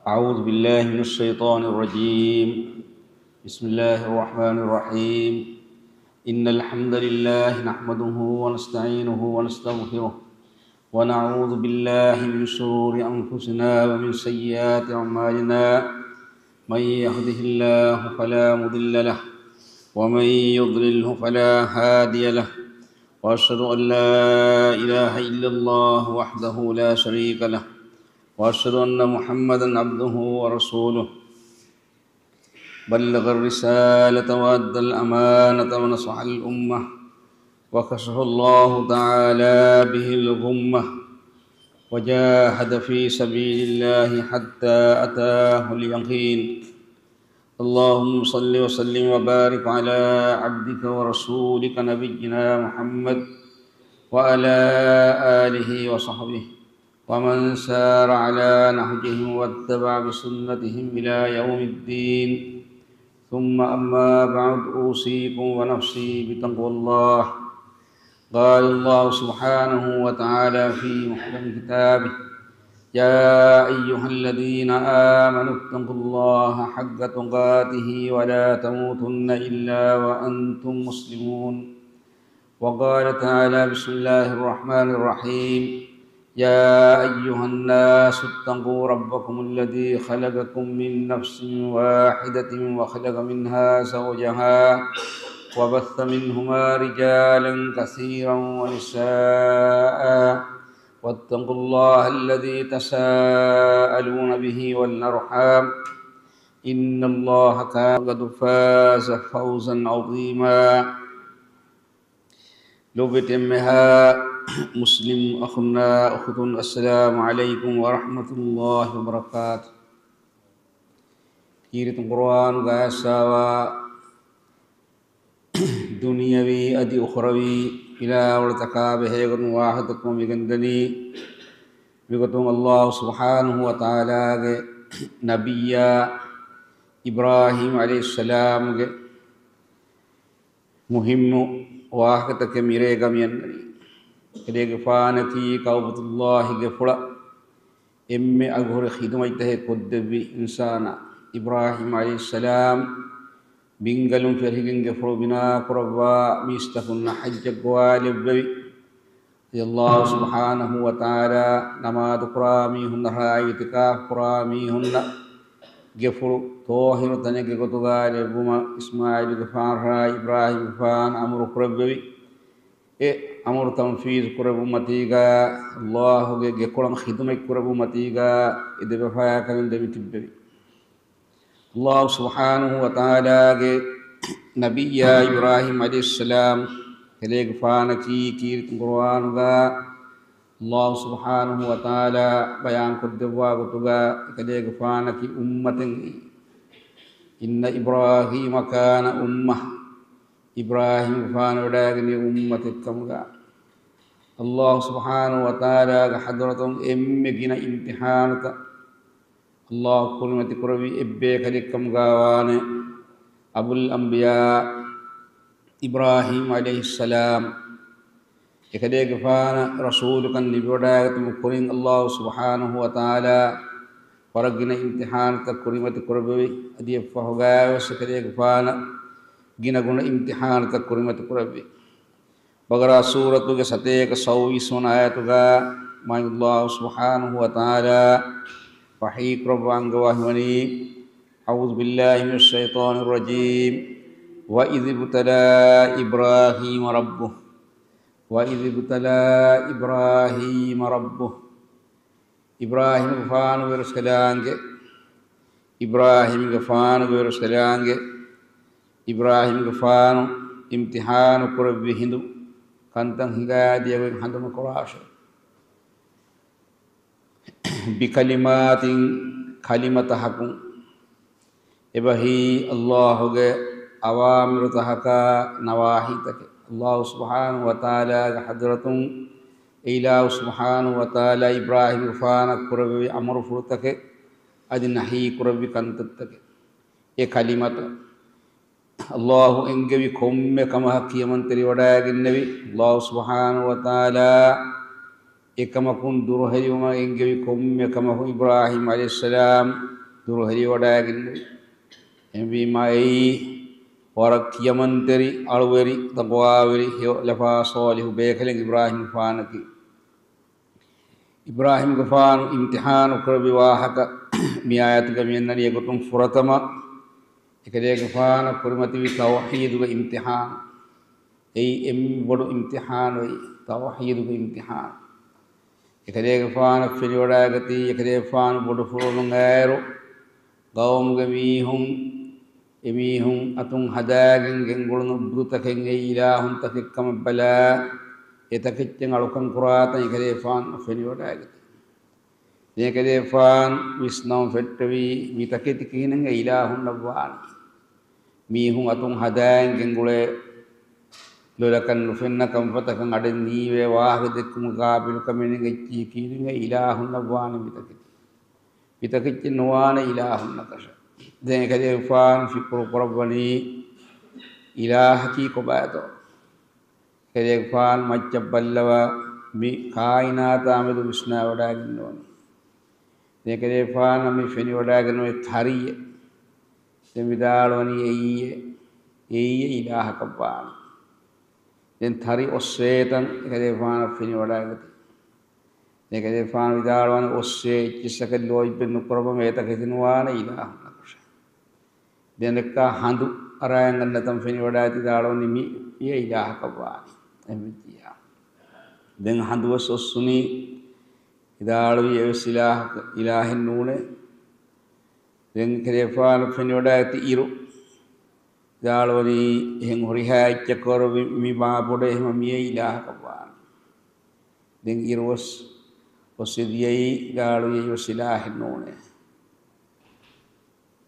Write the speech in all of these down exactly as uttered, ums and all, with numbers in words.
أعوذ بالله من الشيطان الرجيم. بسم الله الرحمن الرحيم. إن الحمد لله نحمده ونستعينه ونستغفره، ونعوذ بالله من شرور أنفسنا ومن سيئات أعمالنا. من يهده الله فلا مضل له، ومن يضلله فلا هادي له. وأشهد أن لا إله إلا الله وحده لا شريك له، وأشهد أن محمدا عبده ورسوله. بلغ الرسالة وأدى الأمانة ونصح الأمة، وكشف الله تعالى به الغمة، وجاهد في سبيل الله حتى أتاه اليقين. اللهم صل وسلم وبارك على عبدك ورسولك نبينا محمد وعلى آله وصحبه ومن سار على نهجهم واتبع بسنتهم إلى يوم الدين. ثم أما بعد، أوصيكم ونفسي بتقوى الله. قال الله سبحانه وتعالى في محكم كتابه: يا أيها الذين آمنوا اتقوا الله حق تقاته ولا تموتن إلا وأنتم مسلمون. وقال تعالى: بسم الله الرحمن الرحيم. يا أيها الناس اتقوا ربكم الذي خلقكم من نفس واحدة وخلق منها زوجها وبث منهما رجالا كثيرا ونساء، واتقوا الله الذي تساءلون به والأرحام، إن الله كان، قد فاز فوزا عظيما. ލޯބިވެތި އެންމެހާ މުސްލިމް އަޚުންނާ އުޚުތުން، އައްސަލާމު ޢަލައިކުމް ވަރަޙްމަތުﷲި ވަބަރަކާތު. ކީރިތި ޤުރުއާނުގައި އައިސްފަވާ ދުނިޔަވީ އަދި އުޚްރަވީ ފިލާވަޅުތަކާ ބެހޭގޮތުން ވާހަކަދައްކަމުން މިގެންދަނީ، މިގޮތުން ﷲ ސުބްޙާނަހޫ ވަތަޢާލާގެ ނަބިއްޔާ އިބްރާހީމް ޢަލައިހިއްސަލާމްގެ މުހިއްމު ވާހަކަތަކެއް މިރޭގަ މިއަންނަނީ. އެކަލޭގެފާނަކީ ކަޢުބަތުﷲގެ ފުޅަށް އެންމެ އަގުހުރި ޚިދުމަތްތަކެއް ކޮށްދެއްވި އިންސާނާ. އިބްރާހީމް ޢަލައިހިއްސަލާމް ބިންގަލުން ފެށިގެން ގެފުޅު ބިނާކުރައްވާ މީސްތަކުންނަށް ޙައްޖަށް ގޮވާލެއްވެވި. ﷲ ސުބްޙާނަހޫ ވަތަޢާލާ ނަމާދު ކުރާ މީހުންނަށާއި އިޢުތިކާފު ކުރާ މީހުންނަށް ގެފުޅު ޠާހިރު ތަނެއްގެ ގޮތުގަ ލެއްވުމަށް އިސްމާޢީލުގެފާނަށާއި އިބްރާހީމްގެފާނަށް އަމުރު ކުރެއްވެވި. އެ އަމުރު ތަންފީޒު ކުރެއްވުމަތީގަ، ﷲގެ ގެކޮޅަށް ޚިދުމަތް ކުރެއްވުމަތީގަ އެ ދެބަފަޔާކަން ދެމިތިއްބެވި. ﷲ ސުބްޙާނަހޫ ވަތަޢާލާގެ ނަބިއްޔާ އިބްރާހީމް ޢަލައިހިއްސަލާމް ކަލޭގެފާނަކީ ކީރިތި ޤުރުއާނުގަ ﷲ ސުބްޙާނަހޫ ވަތަޢާލާ ބަޔާންކޮށްދެއްވާ ގޮތުގަ އެކަލޭގެފާނަކީ އުއްމަތެއް. إن إبراهيم كان أمة. އިބްރާހީމްގެފާނު ވަޑައިގެނީ އުއްމަތެއްކަމުގަ. ﷲ ސުބްޙާނަހޫ ވަތަޢާލާގެ ޙަޟްރަތުން އެންމެ ގިނަ އިމްތިޙާނުތައް ﷲ ކުރިމަތި ކުރެއްވި އެއްބޭކަލެއްކަމުގަ ވާނެ އަބުލް އަންބިޔާ އިބްރާހީމް ޢަލައިހިއްސަލާމް. އެކަލޭގެފާނަށް ރަސޫލުކަން ލިބިވަޑައިގަތުމުގެ ކުރިން ﷲ ސުބްޙާނަހޫ ވަތަޢާލާ ވަރަށް ގިނަ އިމްތިޙާނުތައް ކުރިމަތި ކުރެއްވެވި. އަދި އެއަށްފަހުގައިވެސް އެކަލޭގެފާނަށް ގިނަގުނަ އިމްތިޙާނުތައް ކުރިމަތި ކުރެއްވި. ބަޤަރާ ސޫރަތުގެ ސަތޭކަ ސައުވީސް ވަނަ އާޔަތުގަ މާތް ﷲ ސުބްޙާނަހޫ ވަތަޢާލާ ވަޙީ ކުރައްވާ އަންގަވާ ހިމަނީ، أعوذ بالله من الشيطان الرجيم. وإذ ابتلى إبراهيم ربه. وإذ ابتلى إبراهيم ربه. އިބްރާހީމްގެފާނު ވެރިކަލާނގެ، އިބްރާހީމްގެފާނުގެ ވެރިކަލާނގެ، އިބްރާހީމްގެފާނު އިމްތިޙާނު ކުރެއްވި ހިނދު ކަންތައް ހިނގާދިޔަ ގޮތް ހަނދުމަކުރާށެވެ. بكلمات، ކަލިމަތަކަކުން. އެބަހީ ﷲގެ އަވާމިރުތަކަކާ ނަވާހީތަކެއް. ﷲ ސުބްޙާނަހޫ ވަތަޢާލާގެ ޙަޟްރަތުން އެއިލާހު ސުބްޙާނަހޫ ވަތަޢާލާ އިބްރާހީމްގެފާނަށް ކުރެއްވި އަމުރުފުޅުތަކެއް އަދި ނަހީ ކުރެއްވި ކަންތައްތަކެއް. އެ ކަލިމަތައް ﷲ އެންގެވި ކޮންމެ ކަމަކަށް ކިޔަމަންތެރިވަޑައިގެންނެވި. ﷲ ސުބްޙާނަހޫ ވަތަޢާލާ އެކަމަކުން ދުރުހެލިވުމަށް އެންގެވި ކޮންމެ ކަމަކުން އިބްރާހީމް ޢަލައިހިއްސަލާމް ދުރުހެލިވަޑައިގެންނެވި. އެހެންވީމާ އެއީ ވަރަށް ކިޔަމަންތެރި، އަޅުވެރި، ތަޤްވާވެރި، ހެޔޮލަފާ ޞާލިޙު ބޭކަލެއް އިބްރާހީމްގެފާނަކީ. އިބްރާހީމްގެފާނު އިމްތިޙާނު ކުރެއްވި ވާހަކަ މި އާޔަތުގަ މިއަންނަނީ އެގޮތުން ފުރަތަމަ އެކަލޭގެފާނަށް ކުރިމަތިވި ތައުޙީދުގެ އިމްތިޙާނު. އެއީ އެންމެ ބޮޑު އިމްތިޙާނު އެއީ، ތައުޙީދުގެ އިމްތިޙާނު. އެކަލޭގެފާނަށް ފެނިވަޑައިގަތީ، އެކަލޭގެފާނު ބޮޑުފުޅުވަމުން އައިރު، ގައުމުގެ މީހުން، އެމީހުން އަތުން ހަދާގެން ގެންގުޅުނު ބުދުތަކެއް އެއީ އިލާހުންތަކެއް ކަމަށް ބަލާ، އެތަކެއްޗެއް އަޅުކަން ކުރާތަން އެކަލޭގެފާނަށް ފެނިވަޑައިގަތީ. ދެން އެކަލޭގެފާނު ވިސްނަމުން ފެއްޓެވީ، މިތަކެތި ކިހިނެއް އެ އިލާހުންނަށް ވާނީ؟ މީހުން އަތުން ހަދާއިން ގެންގުޅޭ، ލޮލަކަށް ނުފެންނަ ކަންފަތަކަށް އަޑެއް ނީވޭ، ވާހަކަ ދެއްކުމުގެ ޤާބިލުކަމެއް ނެތް އެއްޗެހި ކިހިނެއް އެ އިލާހުންނަށް ވާނީ މިތަކެތި؟ މިތަކެއްޗެއް ނުވާނެ އިލާހުންނަކަށެއް. ދެން އެކަލޭގެފާނު ފިކުރު ކުރައްވަނީ އިލާހަކީ ކޮބާތޯ؟ އެކަލޭގެފާނު މައްޗަށް ބައްލަވާ މި ކާއިނާތާ މެދު ވިސްނާވަޑައިގެންނެވުނީ. ދެން އެކަލޭގެފާނަށް މި ފެނިވަޑައިގެންނެވި ތަރިއެއް. ދެން ވިދާޅުވަނީ އެއީއޭ، އެއީއޭ އިލާހަކަށް ވާނީ. ދެން ތަރި އޮއްސޭތަން އެކަލޭގެފާނަށް ފެނިވަޑައިގަތީ. ދެން އެކަލޭގެފާނު ވިދާޅުވަނީ އޮއްސޭ އެއްޗިއްސަކަށް ލޯތްބެއް ނުކުރައްވަމޭ އެތަކެތި ނުވާނެ އިލާހުންނަކަށެއް. ދެން ދެއްކާ ހަނދު އަރާން އަންނަތަން ފެނިވަޑައިގަތީ ވިދާޅުވަނީ މި އިލާހަކަށް ވާނީ. އެހެންވެއްޖިއްޔާ. ދެން ހަނދުވެސް އޮއްސުނީ ވިދާޅުވީ އެވެސް އިލާހަކަށް، އިލާހެއް ނޫނޭ. ދެން އެކަލޭގެފާނަށް ފެނިވަޑައިގަތީ އިރު. ވިދާޅުވަނީ އެހެން ހުރިހާ އެއްޗަކަށް ވަރު މި، މި މާ ބޮޑޭ ހަމަ މިއޭ އިލާހަކަށް ވާނީ. ދެން އިރު އޮސް، އޮއްސި ދިޔައީ ވިދާޅުވީ އެއީ އޮސް އިލާހެއް ނޫނޭ.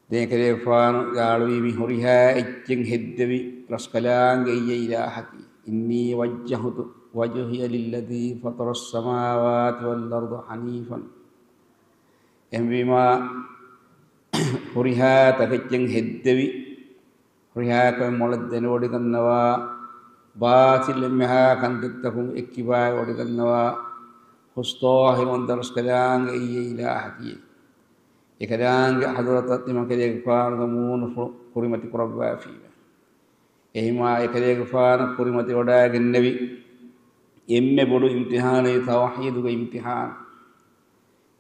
ދެން އެކަލޭގެފާނު ވިދާޅުވީ މި ހުރިހާ އެއްޗެއް ހެއްދެވި ރަސްކަލާނގެ އެއީ އިލާހަކީ. إني وجهت وجهي للذي فطر السماوات والأرض حنيفا. އެހެންވީމާ، ހުރިހާ ތަކެއްޗެއް ހެއްދެވި، ހުރިހާ ކަމެއް މޮޅަށް ދެނެވޮޑިގަންނަވާ، ބާޠިލް އެންމެހާ ކަންތައްތަކުން އެއްކިބާވެވޮޑިގަންނަވާ، ހުސްޠާހިރުވަންތަ ރަސްކަލާނގެ އެއީ އިލާހަކީ. އެކަލާނގެ ޙަޟްރަތަށް ތިމަންކަލޭގެފާނުގެ މޫނުފުޅު ކުރިމަތި ކުރައްވާފީމެ. އެހިމާ އެކަލޭގެފާނަށް ކުރިމަތިވަޑައިގެންނެވި އެންމެ ބޮޑު އިމްތިޙާނެއް ތައުޙީދުގެ އިމްތިޙާން.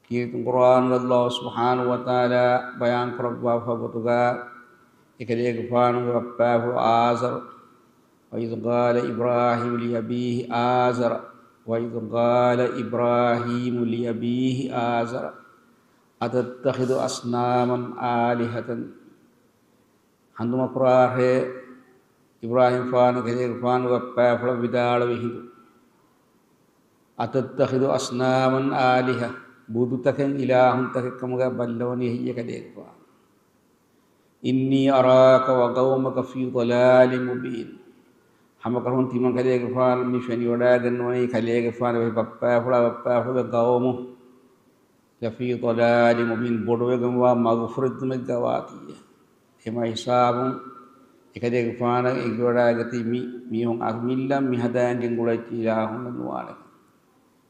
ކީރިތި ޤުރްއާނުގަ ﷲ ސުބްޙާނަހޫ ވަތަޢާލާ ބަޔާން ކުރައްވާފަ ގޮތުގަ، އެކަލޭގެފާނުގެ ބައްޕާފުޅު އާޒަރު، وإذ قال إبراهيم لأبيه آزر، وإذ قال إبراهيم لأبيه آزر أتتخذ أصناما آلهة. ހަނދުމަކުރާށޭ، އިބްރާހީމްފާނު ކަލޭގެފާނުގެ ބައްޕާފުޅަށް ވިދާޅުވި ހިނދު، أتتخذ أصناما آلهة، ބުދުތަކެއް އިލާހުންތަކެއް ކަމުގަ ބައްލަވަނީ ހެއްޔޭ ކަލޭގެފާނު؟ إني أراك وقومك في ضلال مبين. ހަމަކަށަވަރުން ތިމަން ކަލޭގެފާނު މި ފެނިވަޑައިގަންނަވަނީ ކަލޭގެފާނުގެ ބައްޕާފުޅާ ބައްޕާފުޅުގެ ގައުމު لفي ضلال مبين، ބޮޑުވެގެންވާ މަގުފުރެއްދުމެއްގަ ވާތީއޭ. އެމަ ހިސާބުން އެކަލޭގެފާނަށް އެނގިވަޑައިގަތީ މި މީހުން އަމިއްލަ މި ހަދާން ގެންގުޅޭ އިލާހުންނެއް ނުވާނެ.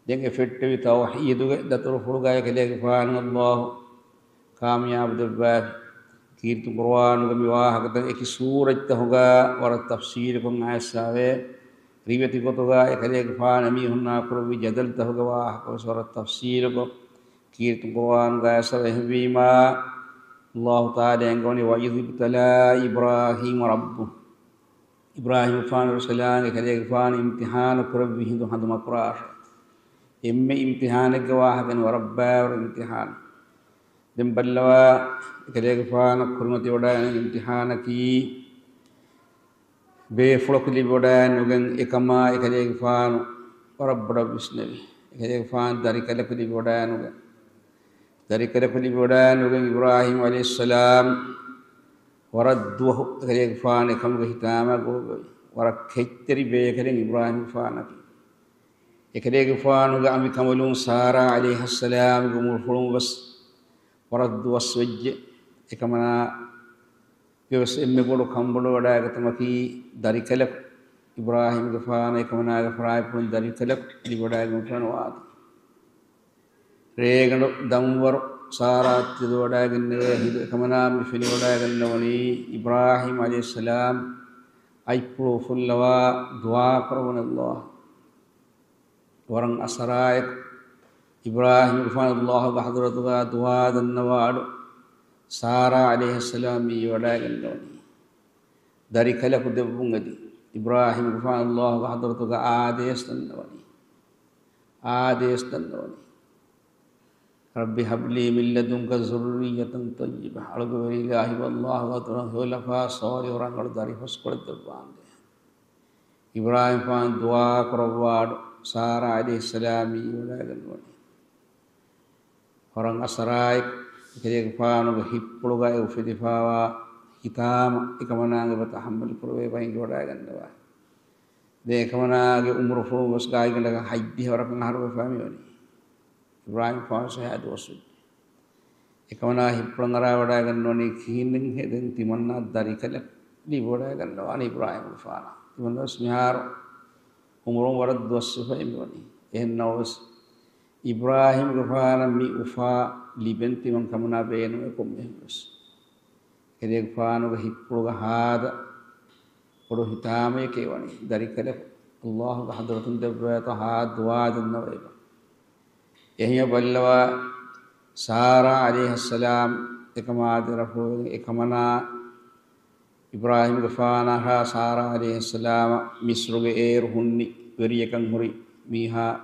ދެން އެ ފެއްޓެވި ތައުޙީދުގެ ދަތުރުފުޅުގައި ކަލޭގެފާނު ﷲ ކާމިޔާބު ދެއްވާފި. ކީރިތި ޤުރުއާނުގެ މި ވާހަކަތައް އެކި ސޫރަތްތަކުގަ ވަރަށް ތަފްޞީލުކޮށް އައިސްފަވޭ. ރިވެތި ގޮތުގަ އެކަލޭގެފާނު މީހުންނާ ކުރެއްވި ޖަދަލުތަކުގެ ވާހަކަވެސް ވަރަށް ތަފްޞީލުކޮށް ކީރިތި ޤުރުއާނުގައި އައިސްފަ. އެހެންވީމާ، ﷲ ތަޢާލާ އެންގެވަނީ، وإذ ابتلى إبراهيم ربه، އިބްރާހީމްފާނު ޢަލައިހިއްސަލާމް އެކަލޭގެފާނު އިމްތިޙާނު ކުރެއްވި ހިނދު ހަނދުމަކުރާށޭ. އެންމެ އިމްތިޙާނެއްގެ ވާހަކަ ވަރަށް ބާވަރު އިމްތިޙާނެއް. ދެން ބައްލަވާ، އެކަލޭގެފާނަށް ކުރިމަތިވަޑައިގަނެވި އިމްތިޙާނަކީ، ބޭފުޅަކު ލިބިވަޑައިނުގެން އެކަމާ އެކަލޭގެފާނު ވަރަށް ބޮޑަށް ވިސްނެވި. އެކަލޭގެފާނު ދަރިކަލަކު ލިބިވަޑައިނުގެން، ދަރިކަލަކު ލިބިވަޑައިނުގެން އިބްރާހީމް ޢަލައިހިއްސަލާމް ވަރަށް ދުވަހު އެކަލޭގެފާނު އެކަމުގެ ހިތާމަ ގޮވެވި. ވަރަށް ކެތްތެރި ބޭކަލެއް އިބްރާހީމްފާނަކީ. އެކަލޭގެފާނުގެ އަނބިކަނބަލުން ސާރާ ޢަލައިހައްސަލާމްގެ އުމުރުފުޅުން ވެސް ވަރަށް ދުވަސް ވެއްޖެ. އެކަމަނާ ގެ ވެސް އެންމެ ބޮޑު ކަނބޮޑުވެވަޑައިގަތުމަކީ، ދަރިކަލަކު، އިބްރާހީމްގެފާނާ އެކަމަނާގެ ފަރާތްޕުޅުން ދަރިކަލަކު ލިބިވަޑައިގެންފާނު ވާތީ. ރޭގަނޑު ދަންވަރު ސާރާ ތެދުވަޑައިގެންނެވޭ ހިނދު އެކަމަނާ މި ފެނިވަޑައިގަންނަވަނީ އިބްރާހީމް ޢަލައިހިއްސަލާމް އަތްޕުޅު އުފުއްލަވާ ދުޢާ ކުރައްވަނަ ﷲ. ވަރަށް އަސަރާއެކު އިބްރާހީމްގެފާނު ﷲގެ ޙަޟްރަތުގަ ދުޢާ ދަންނަވާ އަޑު ސާރާ ޢަލައިހައްސަލާމް މިވަޑައިގަންނަވަނީ. ދަރިކަލަކު ދެއްވުން އެދި އިބްރާހީމްގެފާނު ﷲގެ ޙަޟްރަތުގަ އާދޭސް ދަންނަވަނީ. އާދޭސް ދަންނަވަނީ. رب هب لي من لدنك ذرية طيبة. އަޅުގެ ވެރި އިލާހީ ﷲ އަތުރަށް ހެޔޮލަފާ ޞާލިޙު ރަނގަޅު ދަރިފަސްކޮޅެއް ދެއްވާނދޭ. އިބްރާހީމްގެފާނު ދުޢާ ކުރައްވާ އަޑު ސާރާ ޢަލައިހިއްސަލާމް މިވަޑައިގަންނަވަނީ. ވަރަށް އަސަރާއެކު އެކަލޭގެފާނުގެ ހިތްޕުޅުގައި އުފެދިފާވާ ހިތާމަ އެކަމަނާގެ ބަތަ ހައްމަލު ކުރެވޭ ބައިނގިވަޑައިގަންނަވާ. ދެން އެކަމަނާގެ އުމުރުފުޅުން ވެސް ގާތްގަނޑަކަށް ހަތްދިހަ ވަރަކަށް އަހަރުވެފަ މިވަނީ. އިބްރާހީމްގެފާނު ސަހާ ދުވަސް ވެއްޖެ. އެކަމަނާ ހިތްޕުޅަށް އަރާވަޑައިގަންނަވަނީ ކިހިނެއްހޭ ދެން ތިމަންނާ ދަރިކަލަކު ލިބިވަޑައިގަންނަވާނީ އިބްރާހީމްގެފާނަށް. ތިމަންނަވެސް މިހާރު އުމުރުން ވަރަށް ދުވަސްވެފައި މިވަނީ. އެހެން ނަމަވެސް އިބްރާހީމްގެފާނަށް މި އުފާ ލިބެން ތިމަން ކަމަނާ ބޭނުމޭ ކޮންމެހެންވެސް. އެކަލޭގެފާނުގެ ހިތްޕުޅުގަ ހާދަ ބޮޑު ހިތާމަޔަކޭ ވަނީ. ދަރިކަލަކު ﷲގެ ޙަޟްރަތުން ދެއްވާތޯ ހާ ދުޢާ ދަންނަވައިބަ. އެހެން ބައްލަވާ ސާރާ ޢަލައިހައްސަލާމް އެކަމާ ދެރަފުޅުވެގެން އެކަމަނާ އިބްރާހީމްގެފާނާ ހާ ސާރާ ޢަލައިހައްސަލާމަށް މިޞްރުގެ އޭރު ހުންނި ވެރިޔަކަން ހުރި މީހާ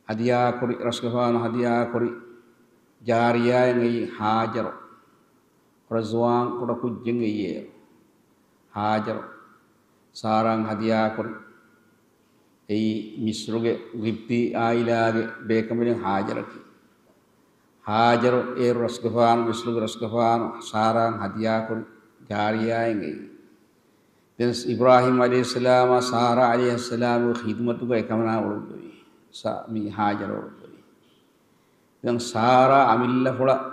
ހަދިޔާކުރި، ރަސްގެފާނު ހަދިޔާކުރި ޖާރިޔާއެއް އެއީ ހާޖަރު. ވަރަށް ޒުވާން ކުޑަ ކުއްޖެއް އެއީ އޭރު. ހާޖަރު ސާރާއަށް ހަދިޔާކުރި. އެއީ މިޞްރުގެ ގިބްތީ އާއިލާގެ ބޭކަނބަލެއް ހާޖަރަކީ. ހާޖަރު އޭރު ރަސްގެފާނު، މިޞްރުގެ ރަސްގެފާނު ސާރާއަށް ހަދިޔާކުރި ޖާރިޔާއެއް އެއީ. ދެން އިބްރާހީމް ޢަލައިހިއްސަލާމާ ސާރާ ޢަލައިހިއްސަލާމުގެ ޚިދުމަތުގަ އެކަމަނާ އުޅުއްވެވި. ސާ-، މި ހާޖަރު އުޅުއްވެވި. ދެން ސާރާ އަމިއްލަފުޅަށް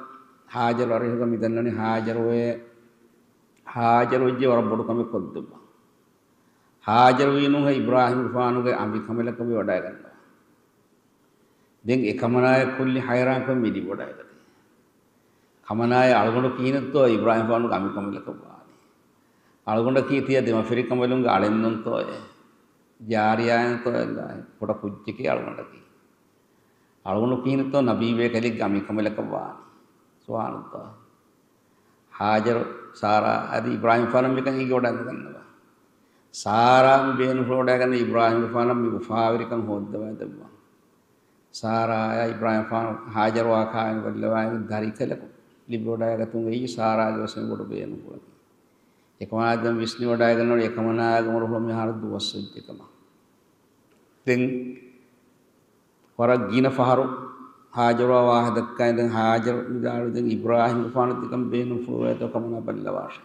ހާޖަރު އަރިހުގަ މި ދަންނަނީ ހާޖަރުވޭ، ހާޖަރު ވެއްޖެ ވަރަށް ބޮޑު ކަމެއް ކޮށްދެއްވާ. ހާޖަރު ވީނުހޭ އިބްރާހީމްގެފާނުގެ އަނބިކަނބަލަކަށް މި ވަޑައިގަންނަވާ. ދެން އެކަމަނާޔަށް ކުއްލި ހައިރާންކަމެއް މި ލިބިވަޑައިގަތީ. ކަމަނާޔަށް އަޅުގަނޑު ކިހިނެއްތޯ އިބްރާހީމްގެފާނުގެ އަނބިކަނބަލަކަށް ވާނީ. އަޅުގަނޑަކީ ތިޔަ ދެމަފިރިކަނބަލުންގެ އަޅެއްނޫންތޯއޭ. ޖާރިޔާއެއްނޫންތޯ ކުޑަ ކުއްޖެކޭ އަޅުގަނޑަކީ. އަޅުގަނޑު ކިހިނެއްތޯ ނަބީބޭކަލެއްގެ އަނބިކަނބަލަކަށް ވާނީ. ސުބްޙާނަﷲ. ހާޖަރު ސާރާ އަދި އިބްރާހީމްގެފާނަށް މިކަން އެނގިވަޑައިނުގަންނަވާ. ސާރާ މި ބޭނުންފުޅުވަޑައިގަންނަ އިބްރާހީމްގެފާނަށް މި އުފާވެރިކަން ހޯއްދަވައިދެއްވާ. ސާރާއާ އިބްރާހީމްގެފާނު ހާޖަރުއާ ކާވެނި ބައްލަވާ ދަރިކަލަކު ލިބިވަޑައިގަތުން އެއީ ސާރާގެ ވެސް ބޮޑު ބޭނުންފުޅަކީ. އެކަމާ ދެން ވިސްނިވަޑައިގަންނަވަނީ އެކަމަނާގެ އުމުރު މިހާރު ދުވަސް ވެއްޖެ ކަމަށް. ދެން ވަރަށް ގިނަ ފަހަރު ހާޖަރުއާ ވާހަކަ ދައްކާ ދެން ހާޖަރު ވިދާޅުވި ދެން އިބްރާހީމްގެފާނަށް ތިކަން ބޭނުންފުޅުވޭތޯ ކަމަނާ ބައްލަވާށޭ.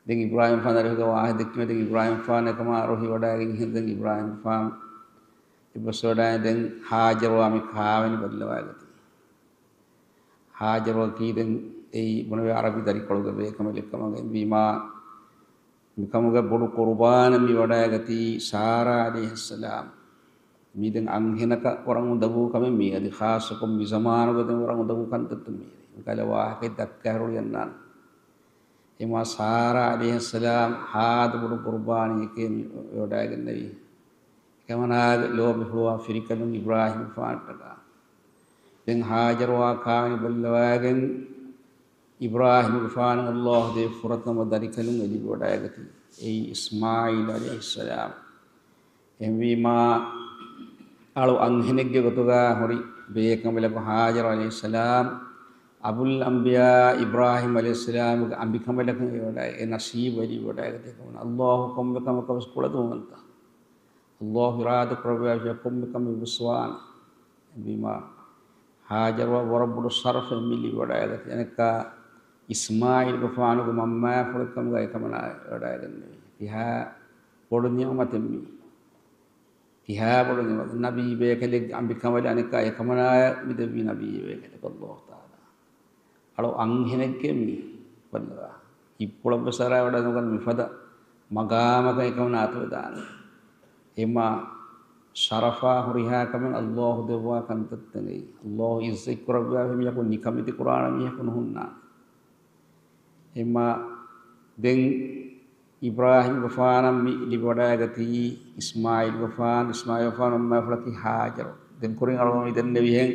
ދެން އިބްރާހީމްގެފާނު އަރިހުގަ ވާހަކަ ދެއްކީމަ ދެން އިބްރާހީމްގެފާނު އެކަމާ އަރުހި ވަޑައިގެން އިހިން ދެން އިބްރާހީމްގެފާނު އެއްބަސްވަޑައި ދެން ހާޖަރުއާ މި ކާވެނި ބައްލަވައިގަތީ. ހާޖަރުއަކީ ދެން އެއީ ބުނެވޭ އަރަބި ދަރިކޮޅުގެ ބޭކަނބަލެއް ކަމަށް އެ ވީމާ މިކަމުގެ ބޮޑު ޤުރުބާނެއް މި ވަޑައިގަތީ ސާރާ ޢަލައިހައްސަލާމް. މީ ދެން އަންހެނަކަށް ވަރަށް އުނދަގޫ ކަމެއް މީ. އަދި ޚާއްޞަކޮށް މި ޒަމާނުގަ ދެން ވަރަށް އުނދަގޫ ކަންތައްތައް މީ. މިކަހަލަ ވާހަކައެއް ދައްކާ ހުރި އަންނާނެ. އެމާ ސާރާ ޢަލައިހައްސަލާމް ހާދަ ބޮޑު ޤުރުބާނީއެކޭ މި ވަޑައިގަންނެވީ. އެކަމަނާގެ ލޯބިފުޅުވާ ފިރިކަލުން އިބްރާހީމްގެފާނަށްޓަކާ. ދެން ހާޖަރުއާ ކާވެނި ބައްލަވައިގެން އިބްރާހީމްގެފާނަށް ﷲ ދޭ ފުރަތަމަ ދަރިކަލުން އެ ލިބިވަޑައިގަތީ. އެއީ އިސްމާޢީލް ޢަލައިހިއްސަލާމް. އެހެންވީމާ، އަޅު އަންހެނެއްގެ ގޮތުގަ ހުރި ބޭކަނބަލަކު ހާޖަރު ޢަލައިހިއްސަލާމް، އަބުލް އަންބިޔާ އިބްރާހީމް ޢަލައިހިއްސަލާމްގެ އަނބިކަނބަލަކަށް އެ ވަޑައި، އެ ނަސީބު އެ ލިބިވަޑައިގަތީ ކަމަނާ. ﷲ ކޮންމެ ކަމަކަށް ވެސް ކުޅަދުންވަންތަ. ﷲ އިރާދަ ކުރެއްވިއްޔާ ކޮންމެ ކަމެއް ވެސް ވާނެ. އެހެންވީމާ، ހާޖަރުއަށް ވަރަށް ބޮޑު ޝަރަފެއް މި ލިބިވަޑައިގަތީ. އަނެއްކާ، އިސްމާޢީލްގެފާނުގެ މަންމަޔާފުޅެއް ކަމުގައި އެކަމަނާ ވަޑައިގެންނެވީ. ކިހާ ބޮޑު ނިޢުމަތެއް މީ. ކިހާ ބޮޑު ނިޢުމަތެއް. ނަބީ ބޭކަލެއްގެ އަނބިކަނބަލެއް އަނެއްކާ އެކަމަނާޔަށް މި ދެއްވީ ނަބީ ބޭކަލެއް ﷲ ތަޢާލާ. އަޅު އަންހެނެއްގެ މީ ބައްލަވާ. ހިތްޕުޅަށްވެސް އަރާވަޑައިނުގަން މިފަދަ މަގާމަކަށް އެކަމަނާ އަތުވެދާނެ. އެމާ ޝަރަފާ ހުރިހާ ކަމެއް ﷲ ދެއްވާ ކަންތައްތަކެއް. ﷲ ޢިއްޒަތް ކުރައްވާފަ މީހަކު ނިކަމެތި ކުރާނެ މީހަކު ނުހުންނާނެ. އެމާ ދެން އިބްރާހީމްގެފާނަށް މި ލިބިވަޑައިގަތީ އިސްމާޢީލްގެފާނު، އިސްމާޢީލްގެފާނު އަންމާފުޅަކީ ހާޖަރު. ދެން ކުރިން އަޅުގަނޑު މި ދެންނެވިހެން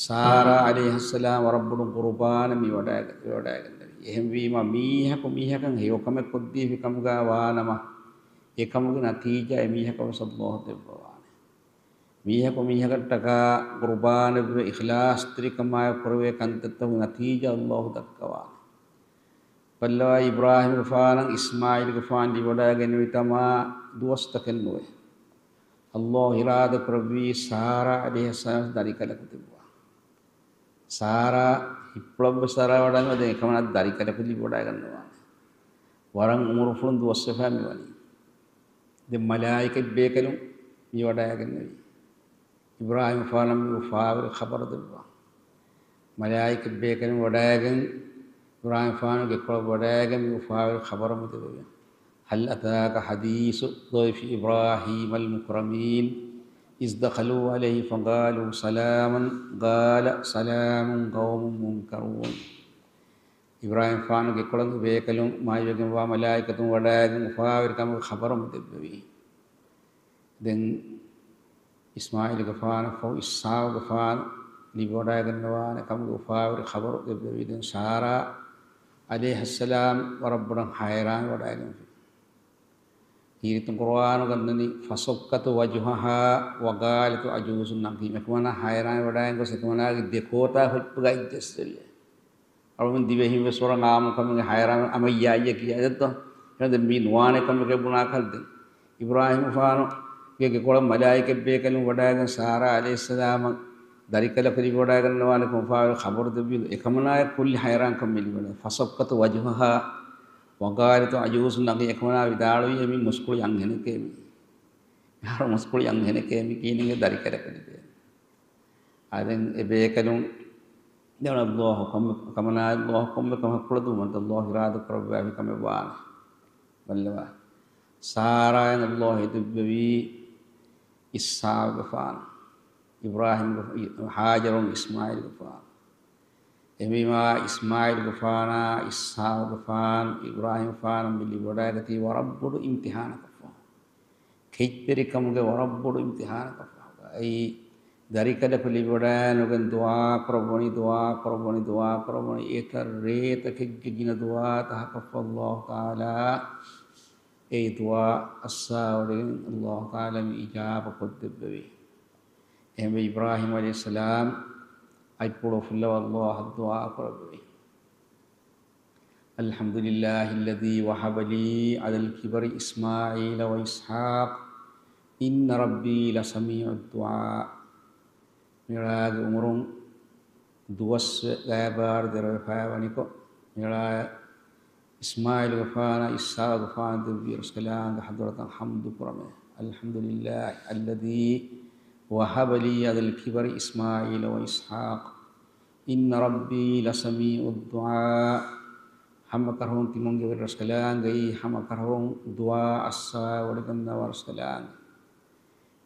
ސާރާ ޢަލައިހައްސަލާމް ވަރަށް ބޮޑު ޤުރުބާނެއް މި ވަޑައިގަ-، ވަޑައިގެންނެވި. އެހެންވީމަ މީހަކު މީހަކަށް ހެޔޮކަމެއް ކޮށްދީފި ކަމުގަ ވާނަމަ، އެކަމުގެ ނަތީޖާ އެމީހަކަށް ވެސް ﷲ ދެއްވަވާނެ. މީހަކު މީހަކަށްޓަކާ ޤުރުބާނެއްވެ އިޚްލާޞްތެރިކަމާއެކު ކުރެވޭ ކަންތައްތަކުގެ ނަތީޖާ ﷲ ދައްކަވާނެ. ބައްލަވާ އިބްރާހީމްގެފާނަށް އިސްމާޢީލްގެފާނު ލިބިވަޑައިގެންނެވި ތަމާ ދުވަސްތަކެއް ނުވެ، ﷲ އިރާދަ ކުރެއްވީ ސާރާ ޢަލައިހައްސަލާމް ދަރިކަލަކު ދެއްވާ. ސާރާ ހިތްޕުޅަށްވެސް އަރާވަޑައިގަންނަވާ، ދެން އެކަމަނާ ދަރިކަލަކު ލިބިވަޑައިގަންނަވާނެ. ވަރަށް އުމުރުފުޅުން ދުވަސްވެފަ މިވަނީ. ދެން މަލާއިކަތްބޭކަލުން މިވަޑައިގެންނެވި. އިބްރާހީމްފާނަށް މި އުފާވެރި ޚަބަރު ދެއްވާ. މަލާއިކަތްބޭކަލުން ވަޑައިގެން، އިބްރާހީމްފާނުގެ ކޮޅަށް ވަޑައިގެން މި އުފާވެރި ޚަބަރު މި ދެއްވެވި. هل أتاك حديث ضيف إبراهيم المكرمين إذ دخلوا عليه فقالوا سلاما قال سلام قوم منكرون. އިބްރާހީމްފާނުގެ ކޮޅަށް ބޭކަލުން މާތްވެގެންވާ މަލާއިކަތުން ވަޑައިގެން އުފާވެރިކަމުގެ ޚަބަރު މި ދެއްވެވި. ދެން އިސްމާޢީލްގެފާނަށްފަހު އިސްޙާޤުގެފާނު ލިބިވަޑައިގަންނަވާނެ ކަމުގެ އުފާވެރި ޚަބަރު ދެއްވެވި. ދެން ސާރާ ޢަލައިހައްސަލާމް ވަރަށް ބޮޑަށް ހައިރާން ވަޑައިގެންފި. ކީރިތި ޤުރުއާނުގަ ދަނީ فصكت وجهها وقالت عجوز عقيم. އެކަމަނާ ހައިރާން ވަޑައިގެން ގޮސް އެކަމަނާގެ ދެކޯތާ ހުއްޓުގަ އިއްޖެސްވެރިއެ. އަޅުގަނޑު ދިވެހިން ވެސް ވަރަށް އާއްމުކަމެއް ހައިރާން އަމައްޔާއިއްޔަ ކިޔާ ދެއްތޯ؟ އެހެން ދެން މީ ނުވާނެ ކަމެކޭ ބުނާ ކަހަލަ ދެން. އިބްރާހީމްފާނުގެ ގެކޮޅަށް މަލާއިކަތްބޭކަލުން ވަޑައިގެން ސާރާ ޢަލައިހިއްސަލާމަށް ދަރިކަލަކު ލިބިވަޑައިގަންނަވާނެ ކަމުގެ އުފާވެރި ޚަބަރު ދެއްވި. އެކަމަނާއަށް ކުއްލި ހައިރާންކަން މި ލިބުނީ. فصكت وجهها وقالت عجوز عقيم. އެކަމަނާ ވިދާޅުވި މީ މުސްކުޅި އަންހެނެކޭ މީ. އެހާރު މުސްކުޅި އަންހެނެކޭ މި ކީނެގެ ދަރިކަލަކު ލިބޭ. އާ، ދެން އެ ބޭކަލުން ދެން ﷲ ކޮންމެ ކަމަނާ ﷲ ކޮންމެ ކަމަކު ކުޅަދުމަށް ﷲ އިރާދަ ކުރައްވާފި ކަމެއް ވާނެ. ބައްލަވާ. ސާރާއަށް ﷲ ހެދެއްވެވީ އިސްޙާޤުގެފާނު. އިބްރާހީމްގެ، ހާޖަރުން އިސްމާޢީލްގެފާނު. އެހެންވީމާ އިސްމާޢީލްގެފާނާ، އިސްޙާޤުގެފާނު، އިބްރާހީމްފާނަށް މި ލިބިވަޑައިގަތީ ވަރަށް ބޮޑު އިމްތިޙާނަކަށްފަހު. ކެތްތެރިކަމުގެ ވަރަށް ބޮޑު އިމްތިޙާނަކަށްފަހު. އެއީ ދަރިކަލަކު ލިބިވަޑައިނުގެން ދުޢާ ކުރައްވަނީ، ދުޢާ ކުރައްވަނީ، ދުޢާ ކުރައްވަނީ. އެތައް ރޭތަކެއްގެ ގިނަ ދުޢާތަކަކަށްފަހު ﷲ ތަޢާލާ އެ ދުޢާ އައްސާވަޑައިގެން ﷲ ތަޢާލާ މި އިޖާބަ ކޮށްދެއްވެވި. އެހެންވެ، އިބްރާހީމް ޢަލައިހިއްސަލާމް އަތްޕުޅު އުފުއްލަވާ ﷲ އަށް ދުޢާ ކުރެއްވި. الحمد لله الذي وهب لي على الكبر إسماعيل وإسحاق إن ربي لسميع الدعاء. މިއަޅާގެ އުމުރުން ދުވަސްވެ ގާތް ބާރު ދެރަވެފައިވަނިކޮށް، މިއަޅާ އިސްމާޢީލްގެފާނާ އިސްޙާޤުގެފާނު ދެއްވި ރަސްކަލާނގެ ޙަޟްރަތަށް ޙަމްދު ކުރަމޭ. الحمد لله الذي وهب لي على الكبر إسماعيل وإسحاق إن ربي لسميع الدعاء. ހަމަކަށަވަރުން ތިމަންގެ ވެރި ރަސްކަލާނގެއީ، ހަމަކަށަވަރުން ދުޢާ އައްސާވަޑައިގަންނަވާ ރަސްކަލާނގެ.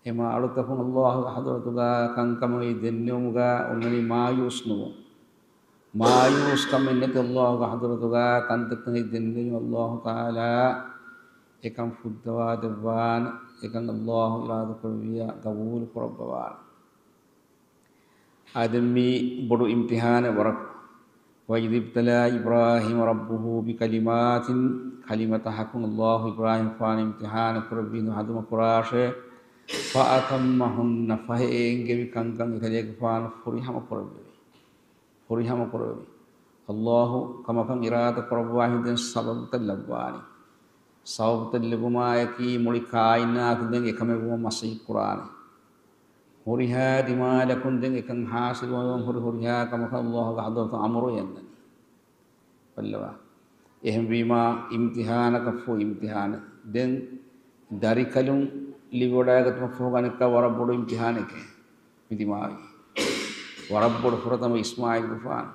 އެމާ އަޅުތަކުން ﷲ ގެ ޙަޟްރަތުގަ ކަންކަމުގެ ދެންނެވުމުގަ އޮންނަނީ މާޔޫސް ނުވުން. މާޔޫސް ކަމެއް ނެތި ﷲ ގެ ޙަޟްރަތުގަ ކަންތައްތަކެއް ދެންނެވީމަ ﷲ ތަޢާލާ އެކަން ފުއްދަވާ ދެއްވާނެ. އެކަން ﷲ އިރާދަ ކުރެއްވިއްޔާ ގަބޫލު ކުރައްވަވާނެ. އާދެން މީ ބޮޑު އިމްތިޙާނެއް ވަރަށް. وإذ ابتلى إبراهيم ربه بكلمات، ކަލިމަތަކުން ﷲ އިބްރާހީމްފާނު އިމްތިޙާނު ކުރެއްވި ހަނދުމަ ކުރާށޭ. فأتمهن، ފަހެ އެ އެންގެވި ކަންކަން އެކަލޭގެފާނު ފުރިހަމަ ކުރެއްވެވި. ފުރިހަމަ ކުރެއްވި. ﷲ ކަމަކަށް އިރާދަ ކުރައްވާ ހިނދެން ސަބަބުތައް ލައްވާނެ. ސަބަބުތައް ލިބުމާއެކީ މުޅި ކާއިނާތު ދެން އެކަމެއް ވުމަށް މަސައްކަތް ކުރާނެ. ހުރިހާ ދިމާލަކުން ދެން އެކަން ޙާޞިލުވަމުން ހުރި ހުރިހާ ކަމަކަށް ﷲ ގެ ޙަޟްރަތު އަމުރު އެންނަނީ. ބައްލަވާ. އެހެންވީމާ، އިމްތިޙާނަކަށްފަހު އިމްތިޙާނެއް. ދެން ދަރިކަލުން ލިބިވަޑައިގަތުމަށްފަހު އަނެއްކާ ވަރަށް ބޮޑު އިމްތިޙާނެކޭ މި ދިމާވީ. ވަރަށް ބޮޑު ފުރަތަމަ އިސްމާޢީލްގެފާނު.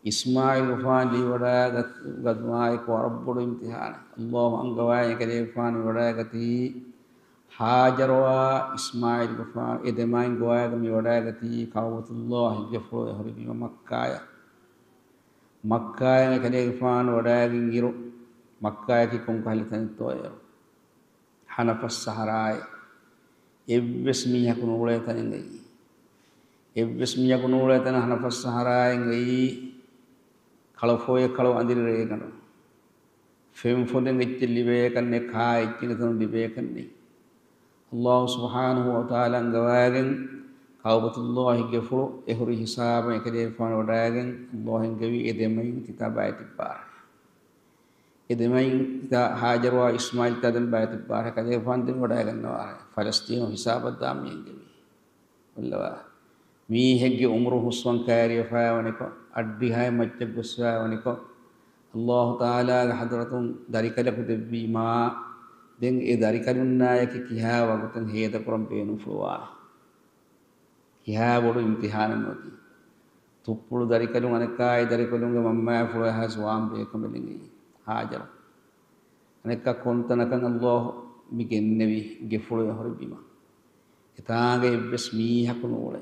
އިސްމާޢީލްގެފާނު ލިބިވަޑައިގަތުމާއެކު ވަރަށް ބޮޑު އިމްތިޙާނެއް. ﷲ އަންގަވާ އެކަލޭގެފާނު ވަޑައިގަތީ ހާޖަރުއާ އިސްމާޢީލްގެފާނު އެ ދެމައިން ގޮވާގެން މި ވަޑައިގަތީ ކަޢުބަތުﷲ ގެފުޅު އެ ހުރި ބިމަށް މައްކާޔަށް. މައްކާޔަށް އެކަލޭގެފާނު ވަޑައިގެން އިރު، މައްކާޔަކީ ކޮންކަހަލަ ތަނެއްތޯއޭ؟ ޙަނަފައްސަހަރާއޭ. އެއްވެސް މީހަކު ނޫޅޭ ތަނެއްގައި. އެއްވެސް މީހަކު ނޫޅޭ ތަނެއް ޙަނަފައްސަހަރާއިންގައި. ކަޅުފޮއެއް ކަޅު އަނދިރި ރޭގަނޑު. ފެންފޮދެއް އެއްޗެއް ލިބޭކަށް ނެތް، ކާ އެއްޗެއް ނެތުނު ލިބޭކަށް ނެތް. ﷲ ސުބްޙާނަހޫ ވަތަޢާލާ އަންގަވާގެން ކަޢުބަތުﷲ ގެފުޅު އެ ހުރި ހިސާބަށް އެކަލޭގެފާނު ވަޑައިގެން ﷲ އެންގެވީ އެ ދެމައިން ތިތާ ބައިތިއްބާރަ. އެ ދެމައިން ތިތާ ހާޖަރުއާ އިސްމާޢީލް ތިތާ ދެން ބައިތިއްބާރަ ކަލޭގެފާނު ދެން ވަޑައިގަންނަވާ. ފަލަސްޠީނު ހިސާބަށް ދާން މި އެންގެވީ. ބައްލަވާ. މީހެއްގެ އުމުރު ހުސްވަން ކައިރިވެފައިވަނިކޮށް، އަށްޑިހައި މައްޗަށް ގޮސްފައިވަނިކޮށް، ﷲ ތަޢާލާގެ ޙަޟްރަތުން ދަރިކަލަކު ދެއްވީމާ، ދެން އެ ދަރިކަލުންނާއެކީ ކިހާ ވަގުތެއް ހޭދަކުރަން ބޭނުންފުޅުވާނެ؟ ކިހާ ބޮޑު އިމްތިޙާނެއް ނުވަތީ. ތުއްޕުޅު ދަރިކަލުން އަނެއްކާ އެ ދަރިކަލުންގެ މަންމައާ ފުޅަށް ހާސް ވާން ބޭކަމެއް ނެތް. ހާޖަރު. އަނެއްކާ ކޮންތަނަކަށް ﷲ މި ގެންނެވި ގެފުޅު އެ ހުރި ބިމަށް. އެތާނގަ އެއްވެސް މީހަކު ނޫޅޭ.